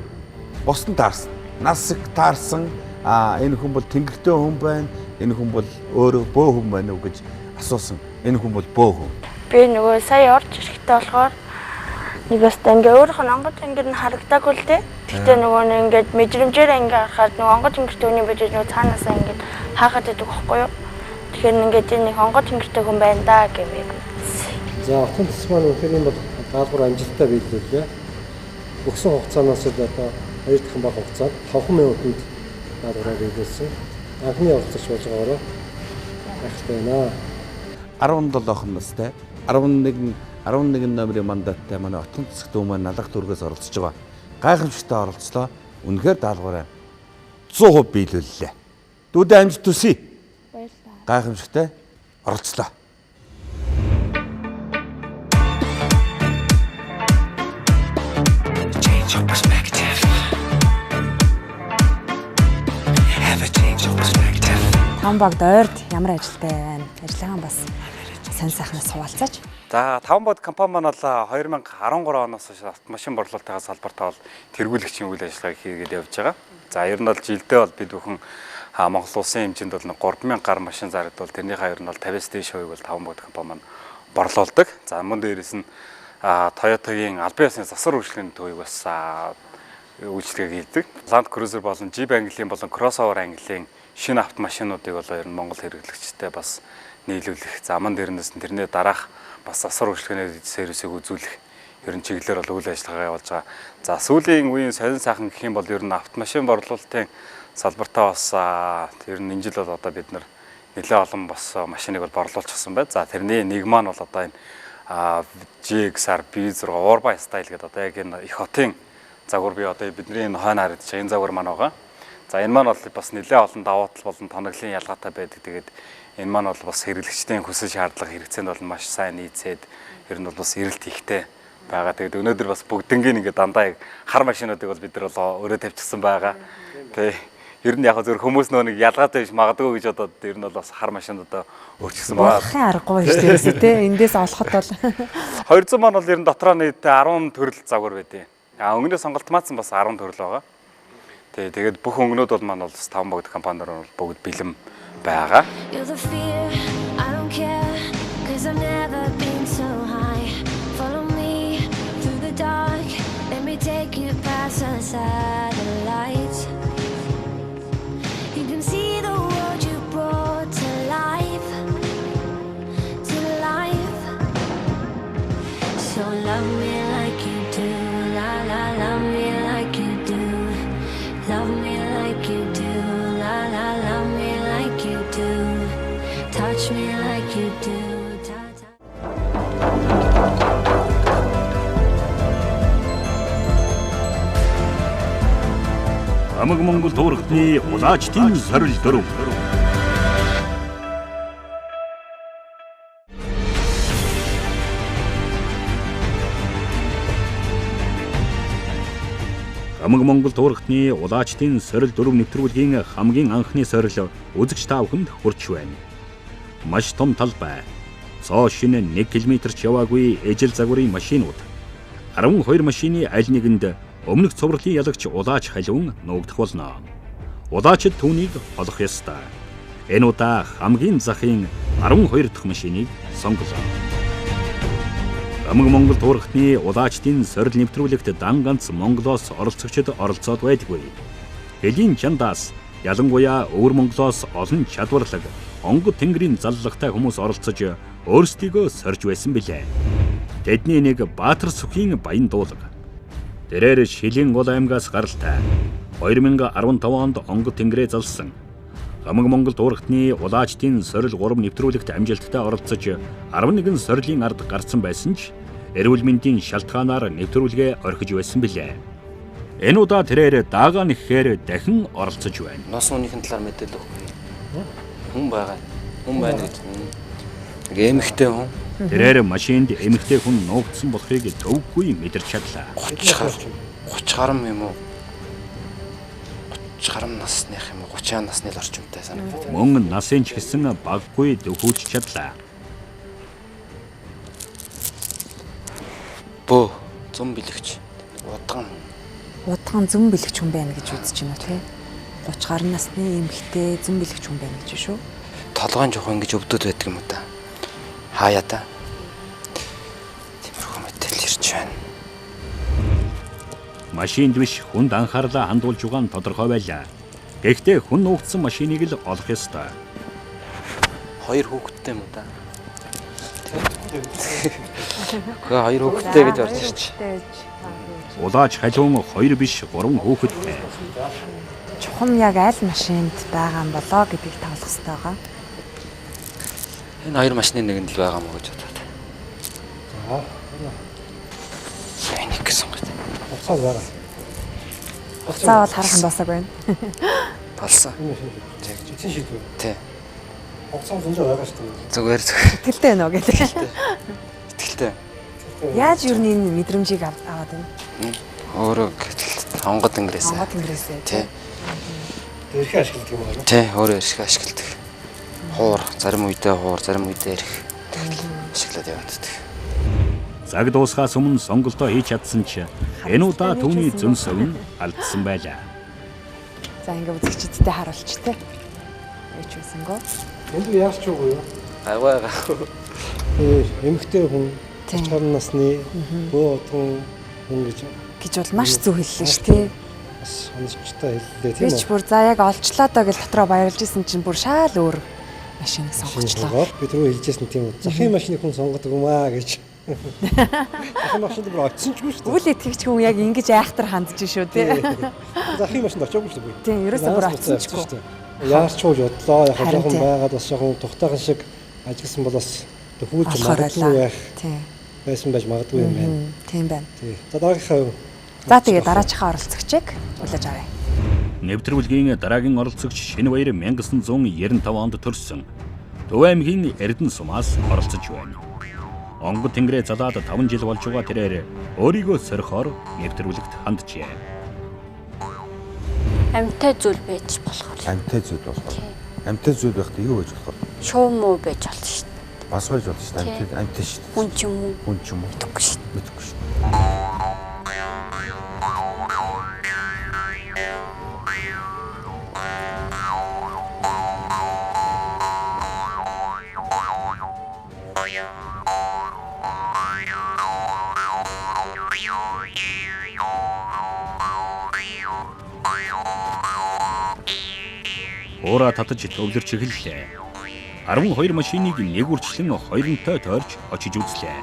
Бус нь таарсан. Нас их таарсан. Аа энэ хүн бол тэнгэртэй хүн байна. Энэ хүн бол өөрөө бөө хүн байна уу гэж асуусан. Энэ хүн бол бөө хүн. Би нөгөө сая орж ирэхдээ болохоор нэг бас ингээ өөрийнх нь онгод тэнгэр нь харагдаагүй л дээ. Гэхдээ нөгөө нэг ингээд мэдрэмжээр ингээ харахад нөгөө онгод тэнгэртэй хүний байж нөгөө цаанаасаа ингээд хаахад байдаг байхгүй юу? Тэгэхээр ингээд энэ нэг онгод тэнгэртэй хүн байна да гэмээг. За Отхон цэцэг маань үнэхээр юм бол даалгавар амжилттай биелүүлээ. Өгсөн хугацаанаас л одоо 2 дахин бага хугацаанд 5 минутанд даалгавраа биелүүлсэн. Анхны оролцогч болж байгаагаараа гайхалтай байна. 17 настай 11 номерын мандаттай манай Отхон цэцэг дүү маань Налах дүүргээс оролцож байгаа. Гайхамшигтай оролцлоо. Үнэхээр даалгавраа 100% биелүүллээ. Дүүдээ амжилт хүсье. Баярлалаа. Гайхамшигтай оролцлоо. Change your perspective. Have a change of perspective. Таван багд ойрд ямар ажилтай байна? Ажлынхаа бас сайн сайхнаас хуваалцаач. За Таван бод компани маань бол 2013 оноос хойш автомашин борлуулалтын салбартаа бол тэргүүлэгчийн үйл ажиллагааг хийгээд явж байгаа. За ер нь бол жилдээ бол бид бүхэн Монгол улсын хэмжээнд бол 3000 гаруй машин зарагдвал тэрнийхээ ер нь бол 50-аас дээш хувийг бол Таван бод компани маань борлуулдаг. За мөн дээрээс нь Toyota-гийн албан ёсны засвар үйлчилгээний төвийг бас үйлчилгээг хийдэг. Land Cruiser болон Jeep английн болон crossover английн шинэ автомашинуудыг бол ер нь Монгол хэрэглэгчтэй бас нийлүүлэх. За мөн дээрээс нь тэрний дараах бас засвар үйлчилгээний сервисийг үзүүлэх Ер нь чиглэлээр бол үйл ажиллагаа явуулж байгаа. За сүүлийн үеийн сонин сайхан гэх юм бол ер нь автомашин борлуулалтын салбартаа бас ер нь энэ жил бол одоо бид нар нэлээд олон бас машиныг бол борлуулчихсан байна. За тэрний нэг маань бол одоо энэ GXR B6 Urban Style гэдэг одоо яг энэ их хотын загвар би одоо бидний энэ хойно харагдаж байгаа энэ загвар маань байгаа. За энэ маань бол бас нэлээд олон давуу тал болон тоноглолын ялгаатай байдаг. Тэгээд энэ маань бол бас хэрэглэгчдийн хүсэл шаардлага хэрэгцээнд бол маш сайн нийцээд ер нь бол бас эрэлт ихтэй байгаа. Тэгээд өнөөдөр бас бүгднгийн ингээд дандаа яг хар машинуудыг бол бид нар бол өрөө тавьчихсан байгаа. Тэ ер нь яг зөв хүмүүс нөө нэг ялгаатай биш магадгүй гэж бодоод ер нь бол бас хар машинд одоо өөрчилсөн байгаа. Болохын аргагүй байж тэрээс тий эндээс олоход бол 200 маань бол ер нь дотроо нийт 10 төрөл загвар байдیں۔ А өнгөнөө сонголт маацсан бас 10 төрөл байгаа. Тий тэгээд бүх өнгөнүүд бол маань бол 5 богд компаниар бол бүгд бэлэн байгаа. You're the fear, I don't care, 'cause I've never been so high. Follow me through the dark, let me take you past the satellites. You can see the world you brought to life, to life. So love me like you do, la la, love me like you do. Love me like you do, la la, love me like you do. Touch me like you do, ta ta. Хамаг Монгол туурхтны улаачдын сорил дөрөв. Хамаг Монгол туурхтны улаачдын сорил дөрөв нэвтрүүлгийн хамгийн анхны сорил үзэгч та бүхэнд хүрч байна. Маш том талбай. Цоо шинэ 1 км-ч яваагүй ижил загварын машинууд. 12 машины аль нэгэнд өмнөх цувралын ялагч улаач халиун нуугдах болно. Улаачид түүнийг олох ёстой. Энэ удаа хамгийн захын 12 дахь машиныг сонголоо. Хамаг Монгол туурхтны улаачдын сорил нэвтрүүлэгт дан ганц Монголоос оролцогчид оролцоод байдаггүй. Хөлийн чандаас ялангуяа өвөр Монголоос олон чадварлаг, онгод тэнгэрийн заллагтай хүмүүс оролцож өөрсдийгөө сорж байсан билээ. Тэдний нэг Баатар сүхийн баян дуулга. Тэрээр Шилийн гол аймгаас гаралтай 2015 онд онгод тэнгэрээ залсан. Хамаг Монгол туурхтны улаачдын сорил 3 нэвтрүүлэгт амжилттай оролцож 11 сорилын ард гарсан байсан ч эрүүл мэндийн шалтгаанаар нэвтрүүлгээ орхиж байсан билээ. Энэ удаа тэрээр дагаа нэхэхээр дахин оролцож байна. Нос үнийхэн талаар мэдээлэл өгөхгүй. Хүн байгаа. Хүн байна гэж. Нэг эмэгтэй хүн. Тэрээр машинд эмэгтэй хүн нуугдсан болохыг төвгүй мэдэрч чадлаа. 30 гаруй юм уу? 30 гаруй насных юм уу? 30 насны л орчимтай санагдав. Мөн насын ч гэсэн баггүй дөхүүлж чадлаа. Бөө зам бэлэгч. Удган. Удган зөм бэлэгч хүн байна гэж үзэж байна уу те? 30 гаруй насны эмэгтэй зөм бэлэгч хүн байна гэж шүү. Толгойн жоохон ингэж өвдөд байдаг юм уу та? Хаяа та. Тиймэрхүү мэдээлэл ирж байна. Машинд биш хүнд анхаарлаа хандуулж байгаа нь тодорхой байлаа. Гэхдээ хүн нуугдсан машиныг л олох ёстой. Хоёр хүүхэдтэй юм уу та? Үгүй хоёр хүүхэдтэй гэж орж ирч. Улаач халиун 2 биш 3 хүүхэдтэй. Чухам яг аль машинд байгаа юм болоо гэдгийг тавлах хэрэгтэй байгаа. Энэ хоёр машины нэгэнд л байгаа мó гэж бодоод. За. Энийг сонгоод. Хугацаа байгаа. Хугацаа бол харах нь дуусаагүй байна. Болсон. Эцсийн шийдвэр. Тий. Хугацаа зөндөө байгаа шүү дээ. Зүгээр зүгээр. Итгэлтэй байна уу гэдэг. Итгэлтэй. Яаж юу энэ мэдрэмжийг аваад байна? Өөрөө гэтэл онгод тэнгэрээс. Онгод тэнгэрээсээ. Тий. Эрхээ ашигладаг юм байна. Тий, өөрөө эрхээ ашигладаг. Хуур, зарим үедээ хуур, зарим үедээ эрх. Тэгэл ашиглаад яваад байдаг. Цаг дуусахаас өмнө сонголтоо хийж чадсан ч энэ удаа түүний зөн совин алдсан байлаа. За ингээ үзэгчидтэй харуулч те. Юу ч байсангүй. Энд яаж ч үгүй юу? Гайгүй гайгүй. Эмэгтэй хүн 30 насны бөө одгон хүн гэж гэж бол маш зөв хэллээ шүү те. Бас оновчтой хэллээ тийм үү? Би ч бүр за яг олчлоо доо гэж дотроо баярлж исэн чинь бүр шаал өөр машиныг сонгочлоо. Би түрүү хэлжсэн тийм үү. Захын машиныг хүн сонгодог юм аа гэж. Ахын машинд бүр очсон ч үгүй шүү дээ. Үл итгэгч хүн яг ингэж айхтар хандж шүү тий. Ахын машинд очиагүй шүү дээ. Тийм, ерөөсөө бүр очсон ч үгүй. Яарч уу бодлоо. Яг жоохон байгаад бас жоохон тухтайхан шиг ажигласан бол бас төхүүлж магадгүй байх. Тийм. Байсан байж магадгүй юм байна. Тийм байна. Тий. За дараагийнхаа. За тэгээ дараачихаа оролцогчийг хүлээж авъя. Нэвтрүүлгийн дараагийн оролцогч Шинэбаяр 1995 онд төрсөн. Төв аймгийн Эрдэнэ сумаас оролцож байна. Онгод тэнгэрээ залаад 5 жил болж байгаа тэрээр өөрийгөө сорихоор нэвтрүүлэгт ханджээ. Амьтай зүйл байж болохоор. Амьтай зүйл болохоор. Амьтай зүйл байхдаа юу байж болохоор? Шуу муу байж болно шүү дээ. Бас байж болно шүү дээ. Амьтай шүү дээ. Хүн ч юм уу? Хүн ч юм уу? Мэдэхгүй шүү дээ. Мэдэхгүй шүү дээ. Уура татаж төвлөрч эхэллээ. 12 машиныг нэг үрчлэн хоёронтой тойрч очиж үзлээ.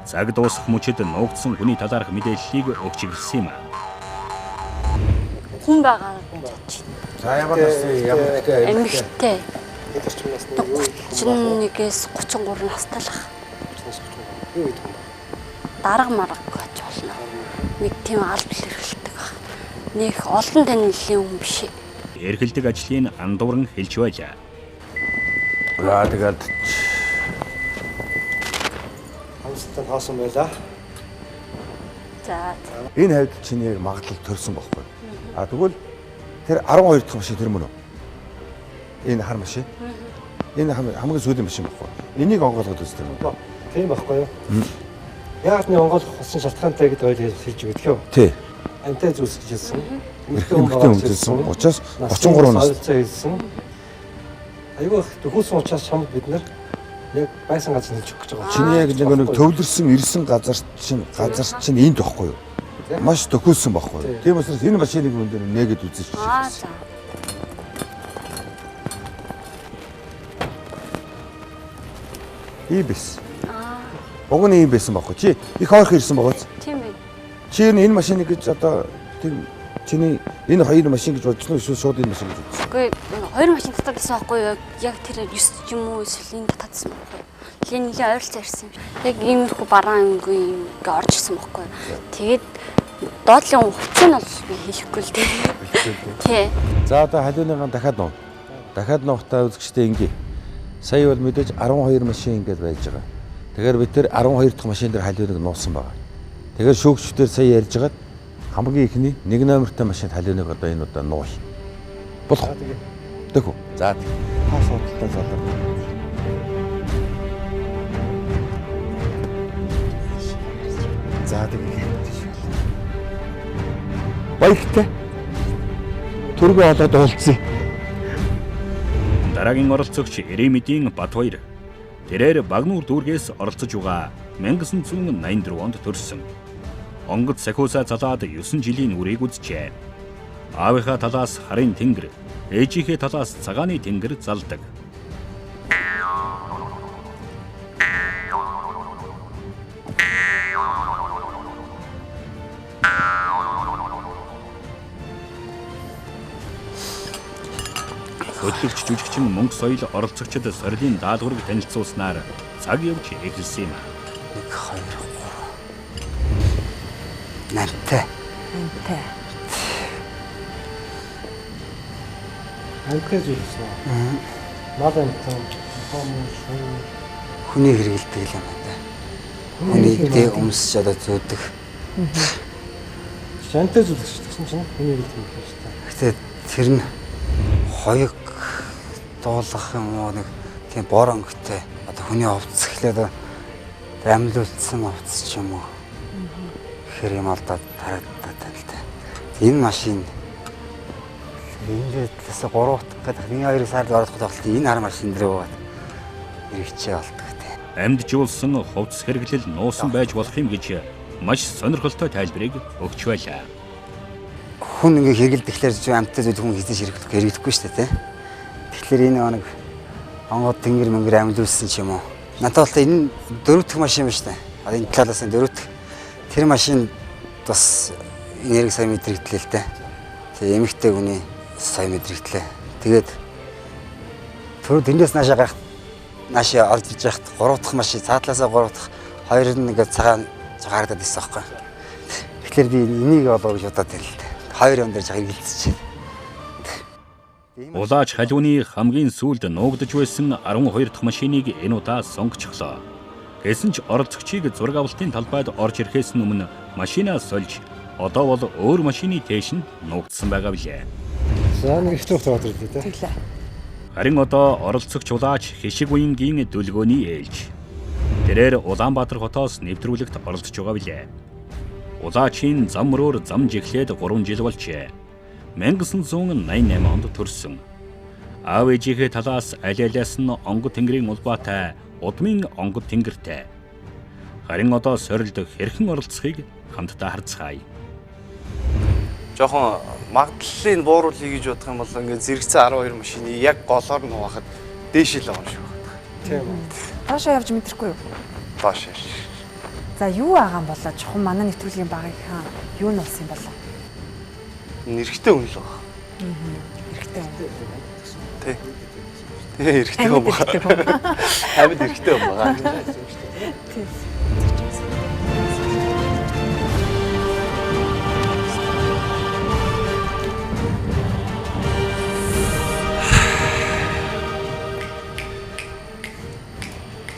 Цаг дуусах мөчид нуугдсан хүний талаарх мэдээллийг өгч эхэлсэн юм. Хүн байгаа гэж. За ямар насны ямар ихтэй эмэгтэй. Хэд орчим насны юу 31-ээс 33 настай л ах. Юу гэдэг юм бэ? Дарга марга гэж болно. Нэг тийм албал эрхэлдэг баг. Нэг олон танилын хүн биш. Эрхэлдэг ажлын андууран хэлж байлаа. За тэгээд хамстай хоосон байлаа. За. Энэ хавьд чиний яг магадлал төрсөн байхгүй. А тэгвэл тэр 12 дахь машин тэр мөн үү? Энэ хар машин. Энэ хамгийн сүүлийн машин байхгүй. Энийг онгойлгоод үздэг юм уу? Тийм байхгүй юу? Яагаад нэг онгойлгох болсон шалтгаантай гэдэг ойлыг хэлж өгөх юм. Тий. Амьтай зүйлс гэж хэлсэн. Эмэгтэй хүн хэлсэн. Учраас 33 нас. Хэлсэн. Айгүй их төхөөсөн учраас чамд бид нар яг байсан газар хэлж өгөх гэж байгаа. Чиний яг нэг төвлөрсөн ирсэн газар чинь энд байхгүй юу? Маш төхөөсөн байхгүй юу? Тийм учраас энэ машиныг мөн дээр нээгээд үзэж чинь. Аа за. Ийм байсан. Уг нь ийм байсан байхгүй. Чи их ойрхон ирсэн байгаа биз? Тийм ээ. Чи энэ машиныг гэж одоо тийм чиний энэ хоёр машин гэж бодсон уу эсвэл шууд энэ машин гэж бодсон? Үгүй хоёр машин татаад байсан байхгүй юу? Яг тэр 9 ч юм уу эсвэл энэ татсан байхгүй юу? Тэгээ нэлийн ойролцоо ирсэн юм. Яг иймэрхүү бараан юмгүй юм ингээ орж ирсэн байхгүй юу? Тэгээд доотлын хувцас нь бол би хэлэхгүй л дээ. Тий. За одоо халиуныгаан дахиад нуув. Дахиад нуухтаа үзэгчтэй ингээ. Сая бол мэдээж 12 машин ингээд байж байгаа. Тэгэхээр бид тэр 12 дахь машин дээр халиуныг нуусан байгаа. Тэгэхээр шүүгчдээр сая ярьж байгаад хамгийн ихний нэг номертой машинд халиуныг одоо энэ удаа нууя. Болох уу? Тэхүү. За та судалтай залуу. За тэгээ. Баяртай. Төргөө олоод уулзъя. Дараагийн оролцогч Эрэмидийн Батбаяр. Тэрээр Багнуур дүүргээс оролцож байгаа 1984 онд төрсөн. Онгод сахиусаа залаад 9 жилийн үрийг үзжээ. Аавынхаа талаас харын тэнгэр, ээжийнхээ талаас цагааны тэнгэр залдаг. Хөдлөгч жүжигчин мөнгө соёл оролцогчид сорилын даалгаврыг танилцуулснаар цаг явж эхэлсэн юм. 1 2 3 8-тай. 8-тай. Амьтай зүйлс үү? Мал амьтан, том шуу. Хүний хэрэгэлдэг юм байна да. Хүний дэ өмсч одоо зүүдэг. Амьтай зүйлс гэсэн чинь хүний хэрэгэлдэг юм шүү дээ. Гэтэ тэр нь хоёг дуулах юм уу нэг тийм бор өнгөтэй одоо хүний хувцас эхлээд амьлуулсан хувцас ч юм уу хэр юм алдаад харагдаад байна л та. Энэ машин энэ талаас 3 утга гэдэг 1 2 сард орох тоглолт энэ хар машин дээр буугаад хэрэгчээ болдог те. Амьджуулсан хувцас хэрэглэл нуусан байж болох юм гэж маш сонирхолтой тайлбарыг өгч байлаа. Хүн ингээ хэрэгэлдэхлээр чи амьттай зүйл хүн хийсэн хэрэглэхгүй шүү дээ те. Тэгэхээр энэ нэг Онгод тэнгэр мэнгэр амьлуулсан ч юм уу. Надад бол энэ дөрөв дэх машин байна шүү дээ. Одоо энэ талаас нь дөрөв дэх тэр машин бас энерги сайн мэдрэгдлээ л дээ. Тэгээ эмэгтэй хүний сайн мэдрэгдлээ. Тэгээд түр тэндээс наашаа гарах наашаа орж иж яхад гурав дахь машин цаатлаасаа гурав дахь хоёр нь ингээд цагаан харагдаад ирсэн байхгүй. Тэгэхээр би энийг болоо гэж бодоод байна л дээ. Хоёр юм дээр жаа эргэлзэж байна. Улаач халиуны хамгийн сүүлд нуугдаж байсан 12 дахь машиныг энэ удаа сонгочихлоо. Гэсэн ч оролцогчийг зураг авалтын талбайд орж ирэхээс өмнө машинаа сольж одоо бол өөр машины тээшинд нуугдсан байгаа билээ. За нэг их төвхт ороод ирлээ те. Тэглээ. Харин одоо оролцогч улаач хишиг уянгийн дүлгөөний ээлж. Тэрээр Улаанбаатар хотоос нэвтрүүлэгт оролцож байгаа билээ. Улаачийн зам мөрөөр замж эхлээд 3 жил болжээ. 1988 онд төрсөн. Аав ээжийнхээ талаас аль алиас нь онгод тэнгэрийн улбаатай, удмын онгод тэнгэртэй. Харин одоо сорилд хэрхэн оролцохыг хамтдаа харцгаая. Жохон магадлалыг бууруулъя гэж бодох юм бол ингээд зэрэгцэн 12 машины яг голоор нь хуваахад дээшээ л байгаа юм шиг байна. Тийм үү. Доошоо явж мэдрэхгүй юу? Доош. За юу байгаа юм болоо чухам манай нэвтрүүлгийн багийнхаа юу нь болсон юм болоо? Эрэгтэй хүн л байгаа. Эрэгтэй хүн. Тий. Тий, эрэгтэй хүн байгаа. Амьд эрэгтэй хүн байгаа. Тий.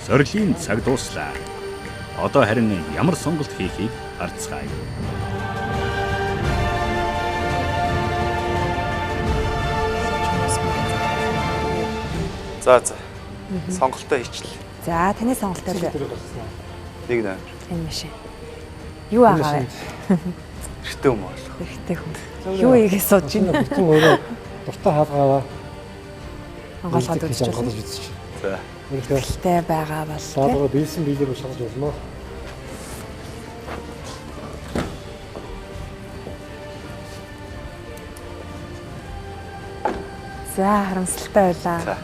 Сорилын цаг дууслаа. Одоо харин ямар сонголт хийхийг харцгаая. За за. Сонголтоо хийчлээ. За таны сонголтоор нэг номер. Энэ машин. Юу байгаа вэ? Эрэгтэй хүн болох. Эрэгтэй хүн. Юу хийгээ сууж байна? Бүтэн өөрөө дуртай хаалгаараа онгойлгоод үзэж байна. За. Эрэгтэй байгаа бол даалгавраа биелсэн биелээгүй шалгаж болно. За харамсалтай байлаа.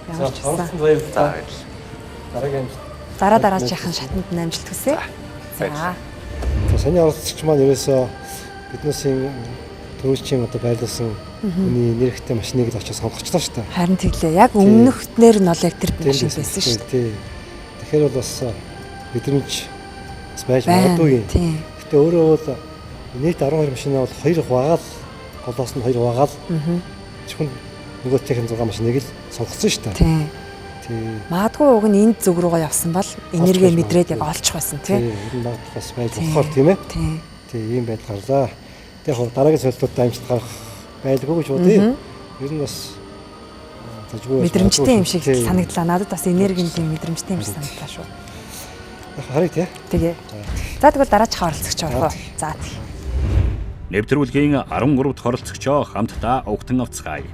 Ямар ч байсан. Баярлалаа. Дараагийн амжилт. Дараа дараачихын шатанд нь амжилт хүсье. За. За саний оролцогч маань ерөөсөө биднээсийн төрөөчийн одоо байлуулсан хүний нэрхтээ машиныг л очиж сонгочлоо шүү дээ. Харин тэглээ. Яг өмнөхнэр нь бол яг тэр машин байсан шүү дээ. Тий. Тэгэхээр бол бас мэдрэмж бас байж магадгүй юм. Гэтэ өөрөө бол нийт 12 машинаа бол 2 хуваагаал голоос нь 2 хуваагаал зөвхөн нөгөөтийнх нь 6 машиныг л сонгоцсон шүү дээ. Тий. Тий. Магадгүй уг нь энд зүг рүүгээ явсан бол энерги мэдрээд яг олчих байсан тий. Тий. Тэр нь магадлал бас байж болохоор тийм ээ. Тий. Тий, ийм байдал гарлаа. Тэг яг дараагийн солилтууд амжилт гарах байлгүй гэж бодъё. Ер нь бас тажгүй мэдрэмжтэй юм шиг санагдлаа. Надад бас энергийн тийм мэдрэмжтэй юм шиг санагдлаа шүү. Яг харъя тий. Тэгээ. За тэгвэл дараачихаа оролцогч орох уу? За тий. Нэвтрүүлгийн 13 дахь оролцогчоо хамтдаа угтан авцгаая.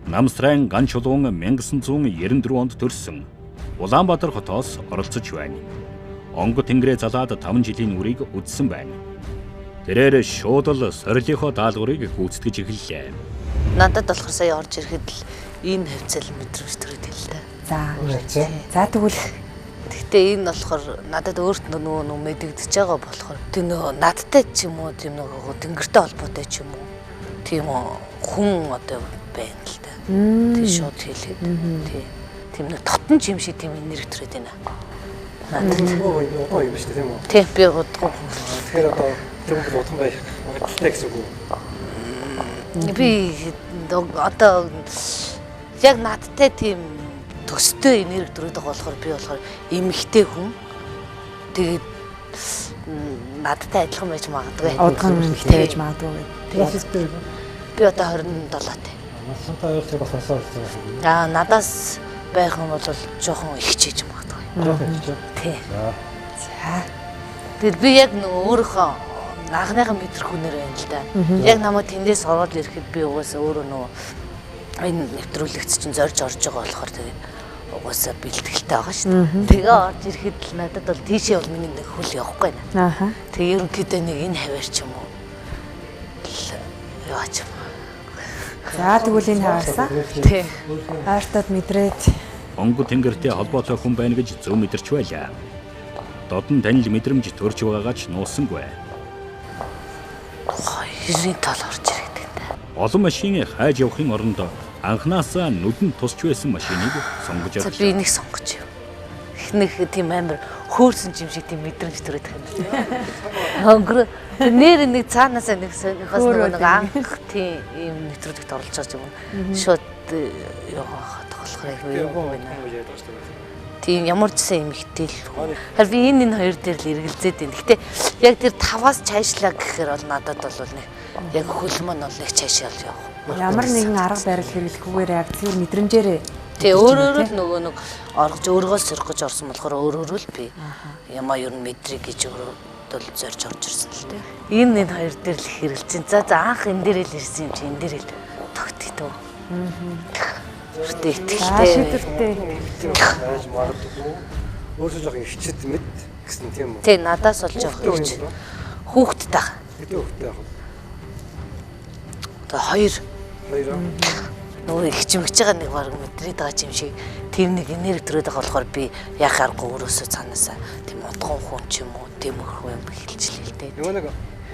Намсрайн ган чулуун 1994 онд төрсөн. Улаанбаатар хотоос оролцож байна. Онгод тэнгэрээ залаад 5 жилийн үрийг үдсэн байна. Тэрээр шууд л сорилынхоо даалгаврыг гүйцэтгэж эхэллээ. Надад болохоор сая орж ирэхэд л энэ хавцал мэдрэмж төрөд л та. За. За тэгвэл Гэхдээ энэ болохоор надад өөрт нөгөө нөгөө мэдэгдэж байгаа болохоор тэр нөгөө надтай ч юм уу тийм нөгөө тэнгэртэй холбоотой ч юм уу тийм хүн одоо байна л да. Тийм шууд хэлээд тий. Тийм нэг дотн ч юм шиг тийм энерги төрөд байна. Надад удаа юм шүү дээ тийм үү? Тий би удахгүй. Тэгэхээр одоо тэр хүн удхан байх магадaltaй гэсэн үг үү? Би одоо яг надтай тийм төстэй энерги төрөд байгаа болохоор би болохоор эмэгтэй хүн. Тэгээд надтай адилхан байж магадгүй. Удхан эмэгтэй байж магадгүй. Тэгээд би одоо 27-тай. Насантай ойролцоо бас насаа ойролцоо байна. Аа надаас байх юм бол жоохон ихчээж магадгүй. Жоохон ихчээ. Тий. За. Тэгээд би яг нөгөө өөрийнхөө анхныхаа мэдрэх хүнээр байна л да. Яг намайг тэндээс ороод ирэхэд би угаасаа өөрөө нөгөө энэ нэвтрүүлэгт чинь зорж орж байгаа болохоор тэгээд угаасаа бэлтгэлтэй байгаа шүү дээ. Тэгээ орж ирэхэд л надад бол тийшээ бол миний нэг хөл явахгүй байна. Ааха. Тэгээ ерөнхийдөө нэг энэ хаваар ч юм уу яач юм. За тэгвэл энэ хаваасаа. Тий. Ойртоод мэдрээд Онгод тэнгэртэй холбоотой хүн байна гэж зөв мэдэрч байлаа. Додон танил мэдрэмж төрж байгаагаа ч нуусангүй. Хоёрын тал орж ирээд. Олон машин хайж явахын оронд анханасаа нүдэнд тусч байсан машиныг сонгож За авлаа. би энийг сонгож яв. Эхнийх тийм амар хөөрсөн юм шиг тийм мэдрэмж төрөөд байгаа юм. Өнгөрөө нэр нэг цаанаасаа нэг бас нөгөө нэг анх тийм ийм нэвтрүүлэгт оролцож байгаа юм. Шууд явах болохоор айгүй эвгүй байна. Тийм ямар ч сан эмэгтэй л хүн. Харин би энэ хоёр дээр л эргэлзээд байна. Гэтэ яг тэр таваас чайшлаа гэхээр бол надад бол нэг яг хөлмөн бол нэг чайшаал явах. Ямар нэгэн арга барил хэрэглэхгүйгээр яг цэвэр мэдрэмжээрээ Тэ өөрөөр л нөгөө нэг оргож өөргөө сөрөх гэж орсон болохоор өөрөөр л би ямаа ер нь мэдрэг гэж өөрөөр л зорж орж ирсэн л дээ. Энэ хоёр дээр л хэрэгэлцэн. За за анх энэ дээр л ирсэн юм чи энэ дээр л тогтдоо. Бүртээ итгэлтэй. шийдвэртэй. Байж магадгүй. Өөрсөө жоох ихчэд мэд гэсэн тийм үү? Тэ надаас бол жоох ихч. Хүүхэдтэй ах. Хэдэн хүүхэдтэй ах вэ? Одоо хоёр. Хоёр. Нөгөө их чимгэж байгаа нэг баг мэдрээд байгаа юм шиг тэр нэг энерги төрөөд байгаа болохоор би яах аргагүй өөрөөсөө цаанаасаа тийм удган хүн ч юм уу тийм хүн юм хэлчихлээ л дээ. Нөгөө нэг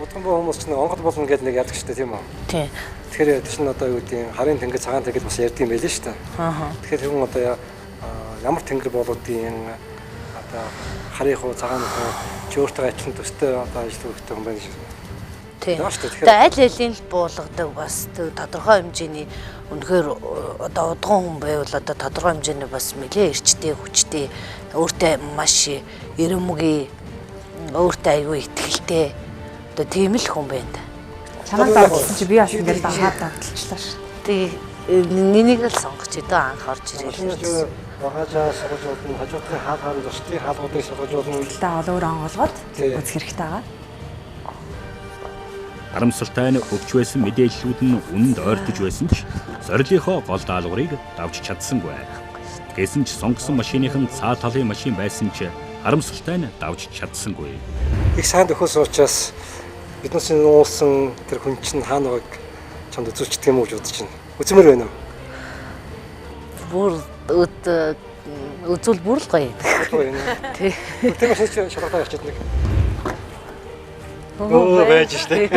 удган боо хүмүүс чинь онгод болно гэдэг нэг яадаг шүү дээ тийм үү? Тийм. Тэгэхээр тэр чинь одоо юу гэдэг юм харын тэнгэр цагаан тэнгэр бас ярьдаг юм байлээ шүү дээ. Аа. Тэгэхээр хүн одоо ямар тэнгэр болоодын одоо харын хуу цагаан хуу чи өөртөө адилхан төстэй одоо ажил өгдөг юм байна гэж. Тийм. Тийм шүү дээ. Тэгээ аль алийн л буулгадаг бас тэг тодорхой хэмжээний үнэхээр одоо удган хүн байвал одоо тодорхой хэмжээний бас нэлээ эрчтэй хүчтэй өөртөө маш эрэмгийн өөртөө аюу итгэлтэй одоо тийм л хүн байна да. Чамайг дагуулсан чи би бас ингээд дагаад дагуулчлаа шүү. Тэгээ энийг л сонгоч өдөө анх орж ирээ. Багажаа суулгаж болно, хажуудын хаал хаан зочдын хаалгуудыг суулгаж болно. Та бол өөр онгоолгоод үзэх хэрэгтэй байгаа. Харамсалтай нь өгч байсан мэдээллүүд нь үнэнд ойртож байсан ч сорилынхоо гол даалгаврыг давж чадсангүй. Гэсэн ч сонгосон машиных нь цаа талын машин байсан ч харамсалтай нь давж чадсангүй. Их сайн төхөөсөн учраас биднээс нуусан тэр хүн чинь хаана байгааг чамд үзүүлчихдэг юм уу гэж бодож байна. Үзмээр байна уу? Бүр үзүүл бүр л гоё. Гоё юм. Тий. Тэр машин чи шалгалтаа явчихад нэг. Өө байж штэ.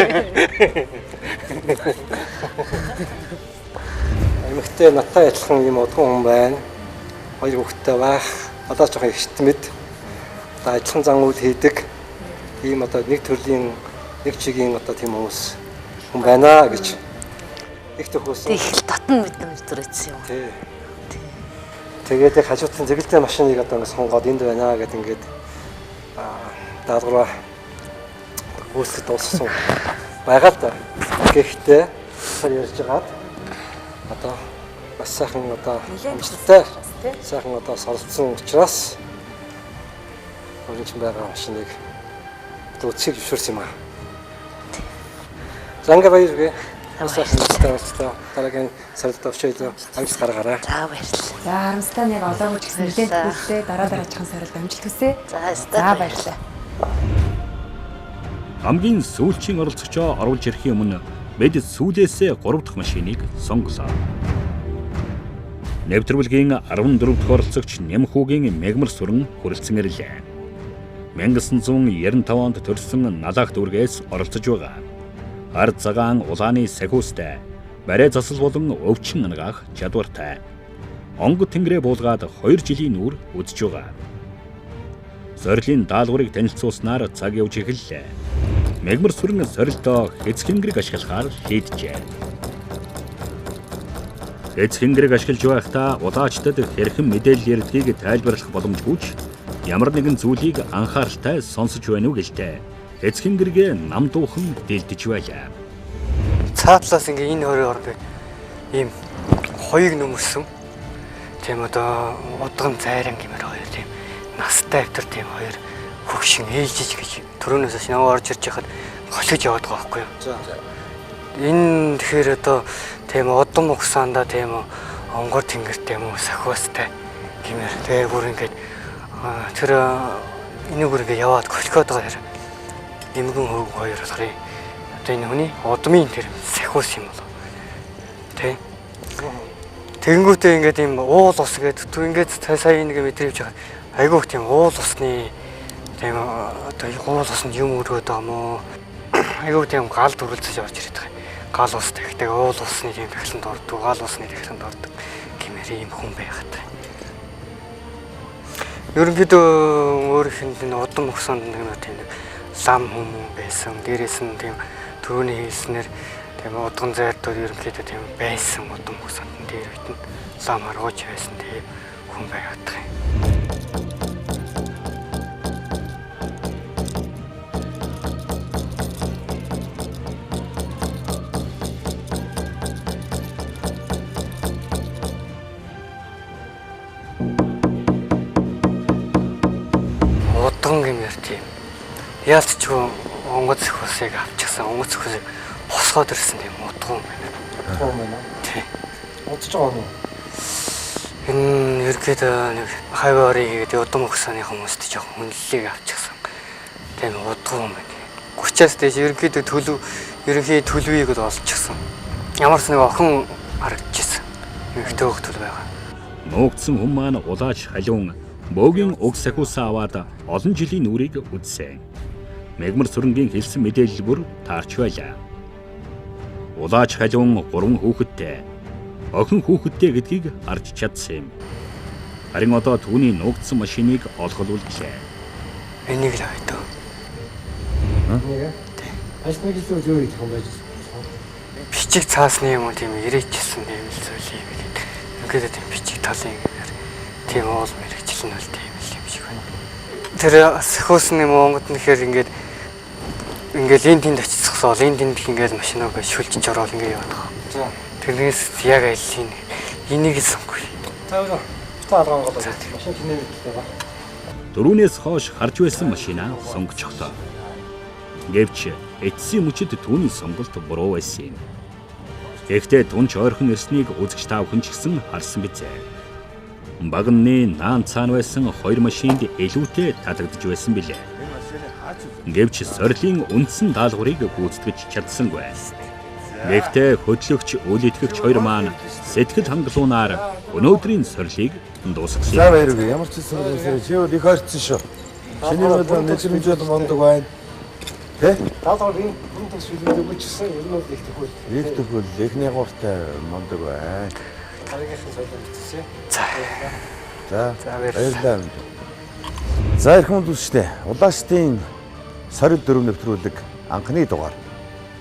Эмэгтэй надтай адилхан юм удган хүн байна. Хоёр хүүхэдтэй байх. Одоо жоохон ихт мэд. Одоо адилхан зан үйл хийдэг. Ийм одоо нэг төрлийн нэг чигийн одоо тийм хүмүүс хүн байна гэж их төхөөсөн. Их л татан мэдрэмж төрөөсөн юм. Тий. Тэгээд яг хажуудын зэгэлтэй машиныг одоо ингэ сонгоод энд байна гэд ингээд даалгавраа гүйцэтгэх дууссан байгаа л да. Гэхдээ ярьж байгаад одоо бас сайхан одоо амжилттай сайхан одоо соролцсон учраас өөрийн чинь байгаа машиныг одоо үцгийг зөвшөөрсөн юм аа. За ингээ баяр хүргэе. Бас сайхан амжилттай дараагийн сорилтод авчиад амжилт гаргаарай. За баярлалаа. За харамсалтай нь яг олоогүй ч гэсэн нэлээд төвлөлтэй дараа дараачихын сорилт амжилт хүсье. За баярлалаа. Хамгийн сүүлчийн оролцогчоо оруулж ирэхийн өмнө бид сүүлээсээ 3 дахь машиныг сонголоо. Нэвтрүүлгийн 14 дахь оролцогч Нямхүүгийн мягмар сүрэн хүрэлцэн ирлээ. 1995 онд төрсэн Налаах дүүргээс оролцож байгаа. Ард цагаан улааны сахиустай, барай засал болон өвчин ангаах чадвартай. Онгод тэнгэрээ буулгаад 2 жилийн нүур үзэж байгаа. Сорилын даалгаврыг танилцуулснаар цаг явж эхэллээ. Мягмар сүрэн сорилтоо эцхэнгэрэг ашиглахаар шийджээ. Эцхэнгэрэг ашиглаж байхдаа улаачдад хэрхэн мэдээлэл ярьдгийг тайлбарлах боломжгүй ч ямар нэгэн зүйлийг анхааралтай сонсож байна уу гэлтэй. Эцхэнгэргээ нам дуухан дэлдэж байлаа. Цаатлаас ингээ энэ хорийн оронд ийм хоёыг нөмөрсөн. Тийм одоо удган зайран гэмээр хоёр тийм настай автар тийм хоёр хөгшин ээлжиж гэж төрөөнөөс намайг орж ирж байхад голхиж яваад байгаа байхгүй юу. Энэ тэгэхээр одоо тийм удам угсаандаа тийм онгор тэнгэртэй юм уу сахиустай гэмээр тэгээ бүр ингээд тэр энийг бүр ингээд яваад голхиод байгаа тэр эмгэн хөөг хоёр болохоор одоо энэ хүний удмын тэр сахиус юм болов. Тий. Тэгэнгүүтээ ингээд ийм уул ус гэдэг ингээд сая нэг мэдрэмж байгаа. Айгүйх тийм уул усны тийм одоо уул усанд юм өрөөд байгаа мó. Айгүйх тийм гал дүрлцэж орж ирээд байгаа. Гал ус тэгдэг, уул усны тийм тахланд ордог, гал усны тахланд ордог гэмээр ийм хүн байгаад. Ерөнхийдөө өөрийнх нь удам өгсөнд нэг тийм нэг лам хүмүүс байсан. Дээрээс нь тийм түрүүний хэлснээр тийм удган зайрдууд ерөнхийдөө тийм байсан удам өгсөнд дээр үед нь лам харгууч байсан тийм хүн байгаад байгаа юм. Удган гэмээр тийм яалт ч онгоц хөөсийг авчихсан, онгоц хөөсийг босгоод ирсэн тийм удган байна. Удган байна. Тийм. Удаж байгаа юм уу? Энэ ерөнхийдөө нэг хавь орыг хийгээд удам өгсөний хүмүүст жоохон хүнлэлийг авчихсан. Тийм удган байна. 30-аас дээш ерөнхийдөө төлөв ерөнхий төлөвийг л олчихсан. Ямар ч нэг охин харагдчихсан. Эмэгтэй хөлтөл байгаа. Нуугдсан хүн маань улаач халиун бөөгийн уг сахиусаа аваад олон жилийн нүрийг үзсэн. Мегмар сүрэнгийн хэлсэн мэдээлэл бүр таарч байлаа. Улаач халиун 3 хүүхэдтэй, охин хүүхэдтэй гэдгийг харж чадсан юм. Харин одоо түүний нуугдсан машиныг олгол үлдлээ. Энийг л авъя дөө. Энийг. Ажил мэргэжил юу хийх юм байж байна? Бичиг цаасны юм уу тийм ирээчсэн тийм л зүйл юм гэдэг. Ингээд тийм бичиг талын гэмээр тийм уул мэргэжил нь бол тийм л юм шиг байна. Тэр сахиусны юм онгод нэхэр ингээд ингээл энэ тэнд очицсоол энэ тэнд ингээл машинаагаа шүлжиж ороод ингээд яваад байгаа. За. Тэрнээс яг аль энийг л сонгоё. За өөр. Та алгаан гол. Машин чиний мэдтэй байгаа. Дөрөвнөөс хойш харж байсан машинаа сонгочихлоо. Гэвч эцсийн мөчид түүний сонголт буруу байсан юм. Гэхдээ тунч ойрхон ирснийг үзэгч та бүхэн ч гэсэн харсан биз ээ. Багны наан цаана байсан хоёр машинд илүүтэй таалагдж байсан билээ. Гэвч сорилын үндсэн даалгаврыг гүйцэтгэж чадсангүй. Гэхдээ хөдлөгч, үл итгэгч хоёр маань сэтгэл хангалуунаар өнөөдрийн сорилыг дуусгасан. За баяргүй. Ямар ч сорил чи бол их ойртсон шүү. Чиний бол мэдрэмж бол мундаг байна. Тэ? Даалгавар энэ бүрэн төгс билээд өгчихсэн. Ер нь бол их төхөөл. Их төхөөл, эхний гуртай мундаг байна. Дараагийнхан сорилыг бичсэн. За. За баярлалаа. За эрхэм үзэгчдээ, Улаашдын сорил дөрөв нэвтрүүлэг анхны дугаар,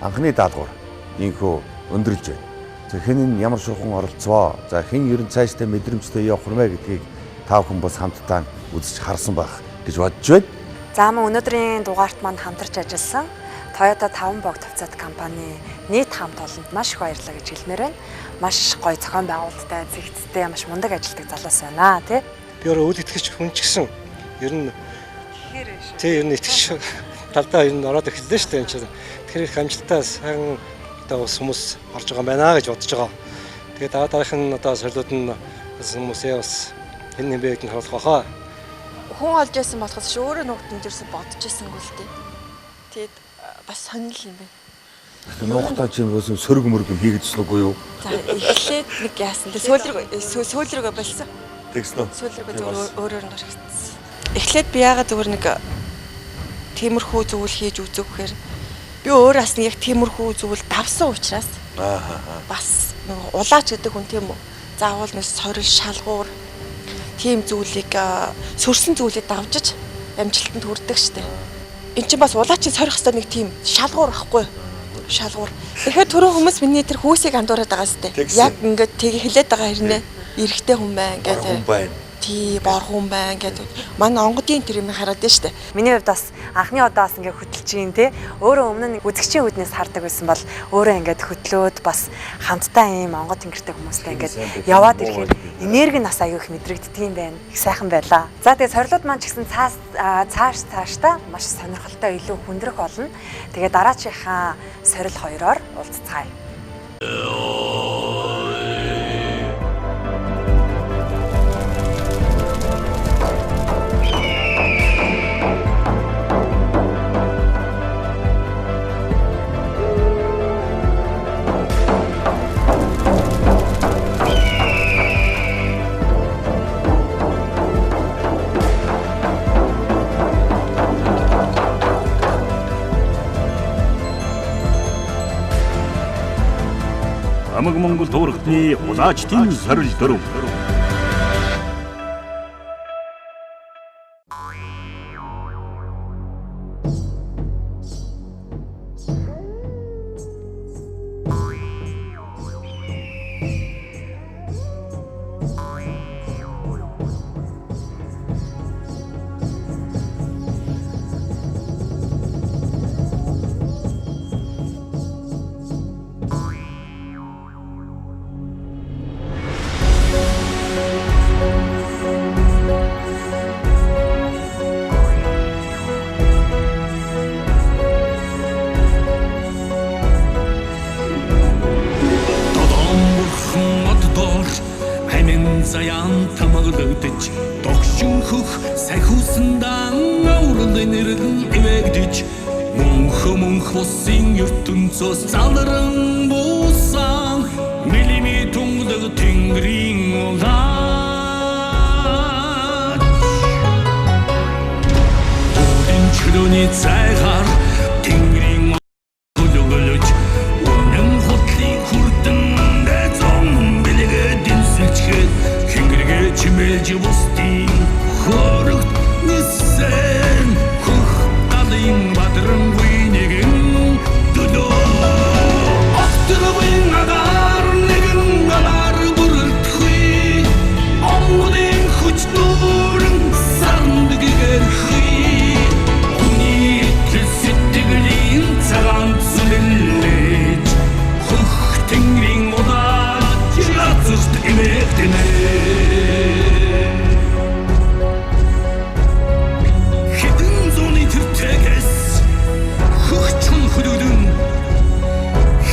анхны даалгавар инхүү өндөрлж байна. За хэн нь ямар шухан оролцвоо, за хэн ер нь цаашдаа мэдрэмжтэй явах юм бэ гэдгийг та бүхэн бас хамтдаа үзэж харсан байх гэж бодож байна. За мөн өнөөдрийн дугаарт маань хамтарч ажилласан Toyota 5 бог тавцаад компани нийт хамт олонд маш их баярлалаа гэж хэлмээр байна. Маш гоё зохион байгуулалттай, зэгцтэй, маш мундаг ажилладаг залуус байна тий. Би өөрөө үл итгэж хүн ч гэсэн ер нь тий ер нь итгэж талдаа ер нь ороод эхэллээ шүү дээ энэ чинь. Тэгэхээр их амжилттай сайн одоо бас хүмүүс орж байгаа юм байна гэж бодож байгаа. Тэгээд дараа дараах нь одоо сорилууд нь бас хүмүүсээ бас хэн нэмбэ гэдгийг харуулах байхаа. Хүн олж ясан болохоос ш өөрөө нуугдсан ерөөсө бодож ясангүй л дээ. Тэгээд бас сонирхол юм байна. Нуугтаа чи бас сөрөг мөрөг юм хийгээдсэн үгүй юу? За эхлээд нэг яасан. Тэгээд сүүл рүүгээ болсон. Тэгсэн үү? Сүүл рүүгээ зүгээр өөрөөр нь орхигдсон. Эхлээд би яагаад зүгээр нэг тиймэрхүү зүйл хийж үзэх гэхээр би өөр бас нэг яг тиймэрхүү зүйл давсан учраас бас нэг улаач гэдэг хүн тийм үү? Заавал нэг сорил шалгуур тийм зүйлийг сөрсөн зүйлийг давжиж амжилтанд хүрдэг штэ. Энд чинь бас улаачийн сорих хэвээр нэг тийм шалгуур байхгүй. Шалгуур. Тэгэхээр түрүү хүмүүс миний тэр хүүсийг андуураад байгаа сте. Яг ингээд тийг хэлээд байгаа хэрнээ эрэгтэй хүн байна гэдэг. Тий, бор хүн байна гэдэг. Манай онгодын тэр юм хараад байна штэ. Миний хувьд бас анхны удаа бас ингээд хөдөлж гин тий. Өөрөө өмнө нь үзэгчийн үүднээс хардаг байсан бол өөрөө ингээд хөдлөөд бас хамтдаа ийм онгод тэнгэртэй хүмүүстэй ингээд яваад ирэхээр энерги нь бас аюу их мэдрэгддэг юм байна. Их сайхан байлаа. За тэгээ сорилууд маань ч гэсэн цааш цаашдаа маш сонирхолтой илүү хүндрэх болно. Тэгээ дараачихаа сорил хоёроор уулзцгаая. Хамаг Монгол туурхтны улаачдын сорил дөрөв. Заяан тамаглагдж догшин хөх сахиусандан аврал нэрэн ивэгдэж мөнх мөнх усын ертөнцөөс залран буусан мэлими тунгалаг тэнгэрийн улаач Бүрийн чөлөөний цайгаар тэнгэрийн хөлөглөж үнэн хутлын хүрдэндээ зон бэлгээд дэнсэлчгээд хингэргээ чимээлж бусдын хөрөгт нисэн хөх далын бадрангүй нэгэн төлөө Огторгүй агаар нэгэн галаар бүрэлдэхүй Монголын хүч дүүрэн сарнд гэгэрхүй Хүний итгэл сэтгэлийн цагаан зүлэлж хөх тэнгэрийн улаач газарт эмээгдэнэ. Хэдэн зууны тэртэгээс хөх чон хөлөглөн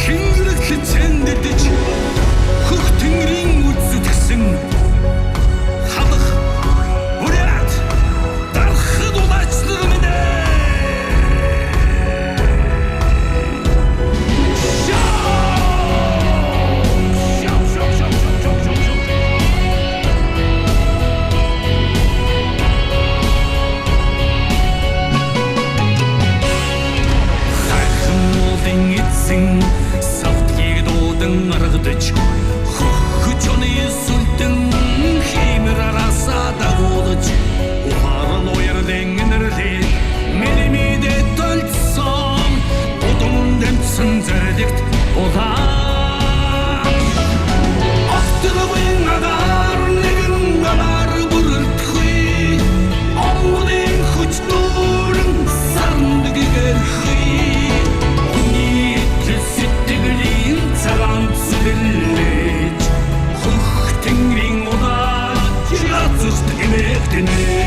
хингэрэг хичээндэлж хөх тэнгэрийн үз зүтгсэн халах бурят дархад улаач нар минь ээ. Хайрхан уулын эзэн савтгийг дуудан аргадаж хөх чоны сүлдэн хиймэр араасаа дагуулж ухаарл уярлын нэрлээ мэлмидэ төлсөн удам дэмцэн зэрлэгт улаач Огторгүй агаар нэгэн галаар бүрэлдэхүй Монголын хүч дүүрэн сарнд гэгэрхүй Хүний итгэл сэтгэлийн цагаан зүлэлж хөх тэнгэрийн улаач газарт эмээгдэнэ.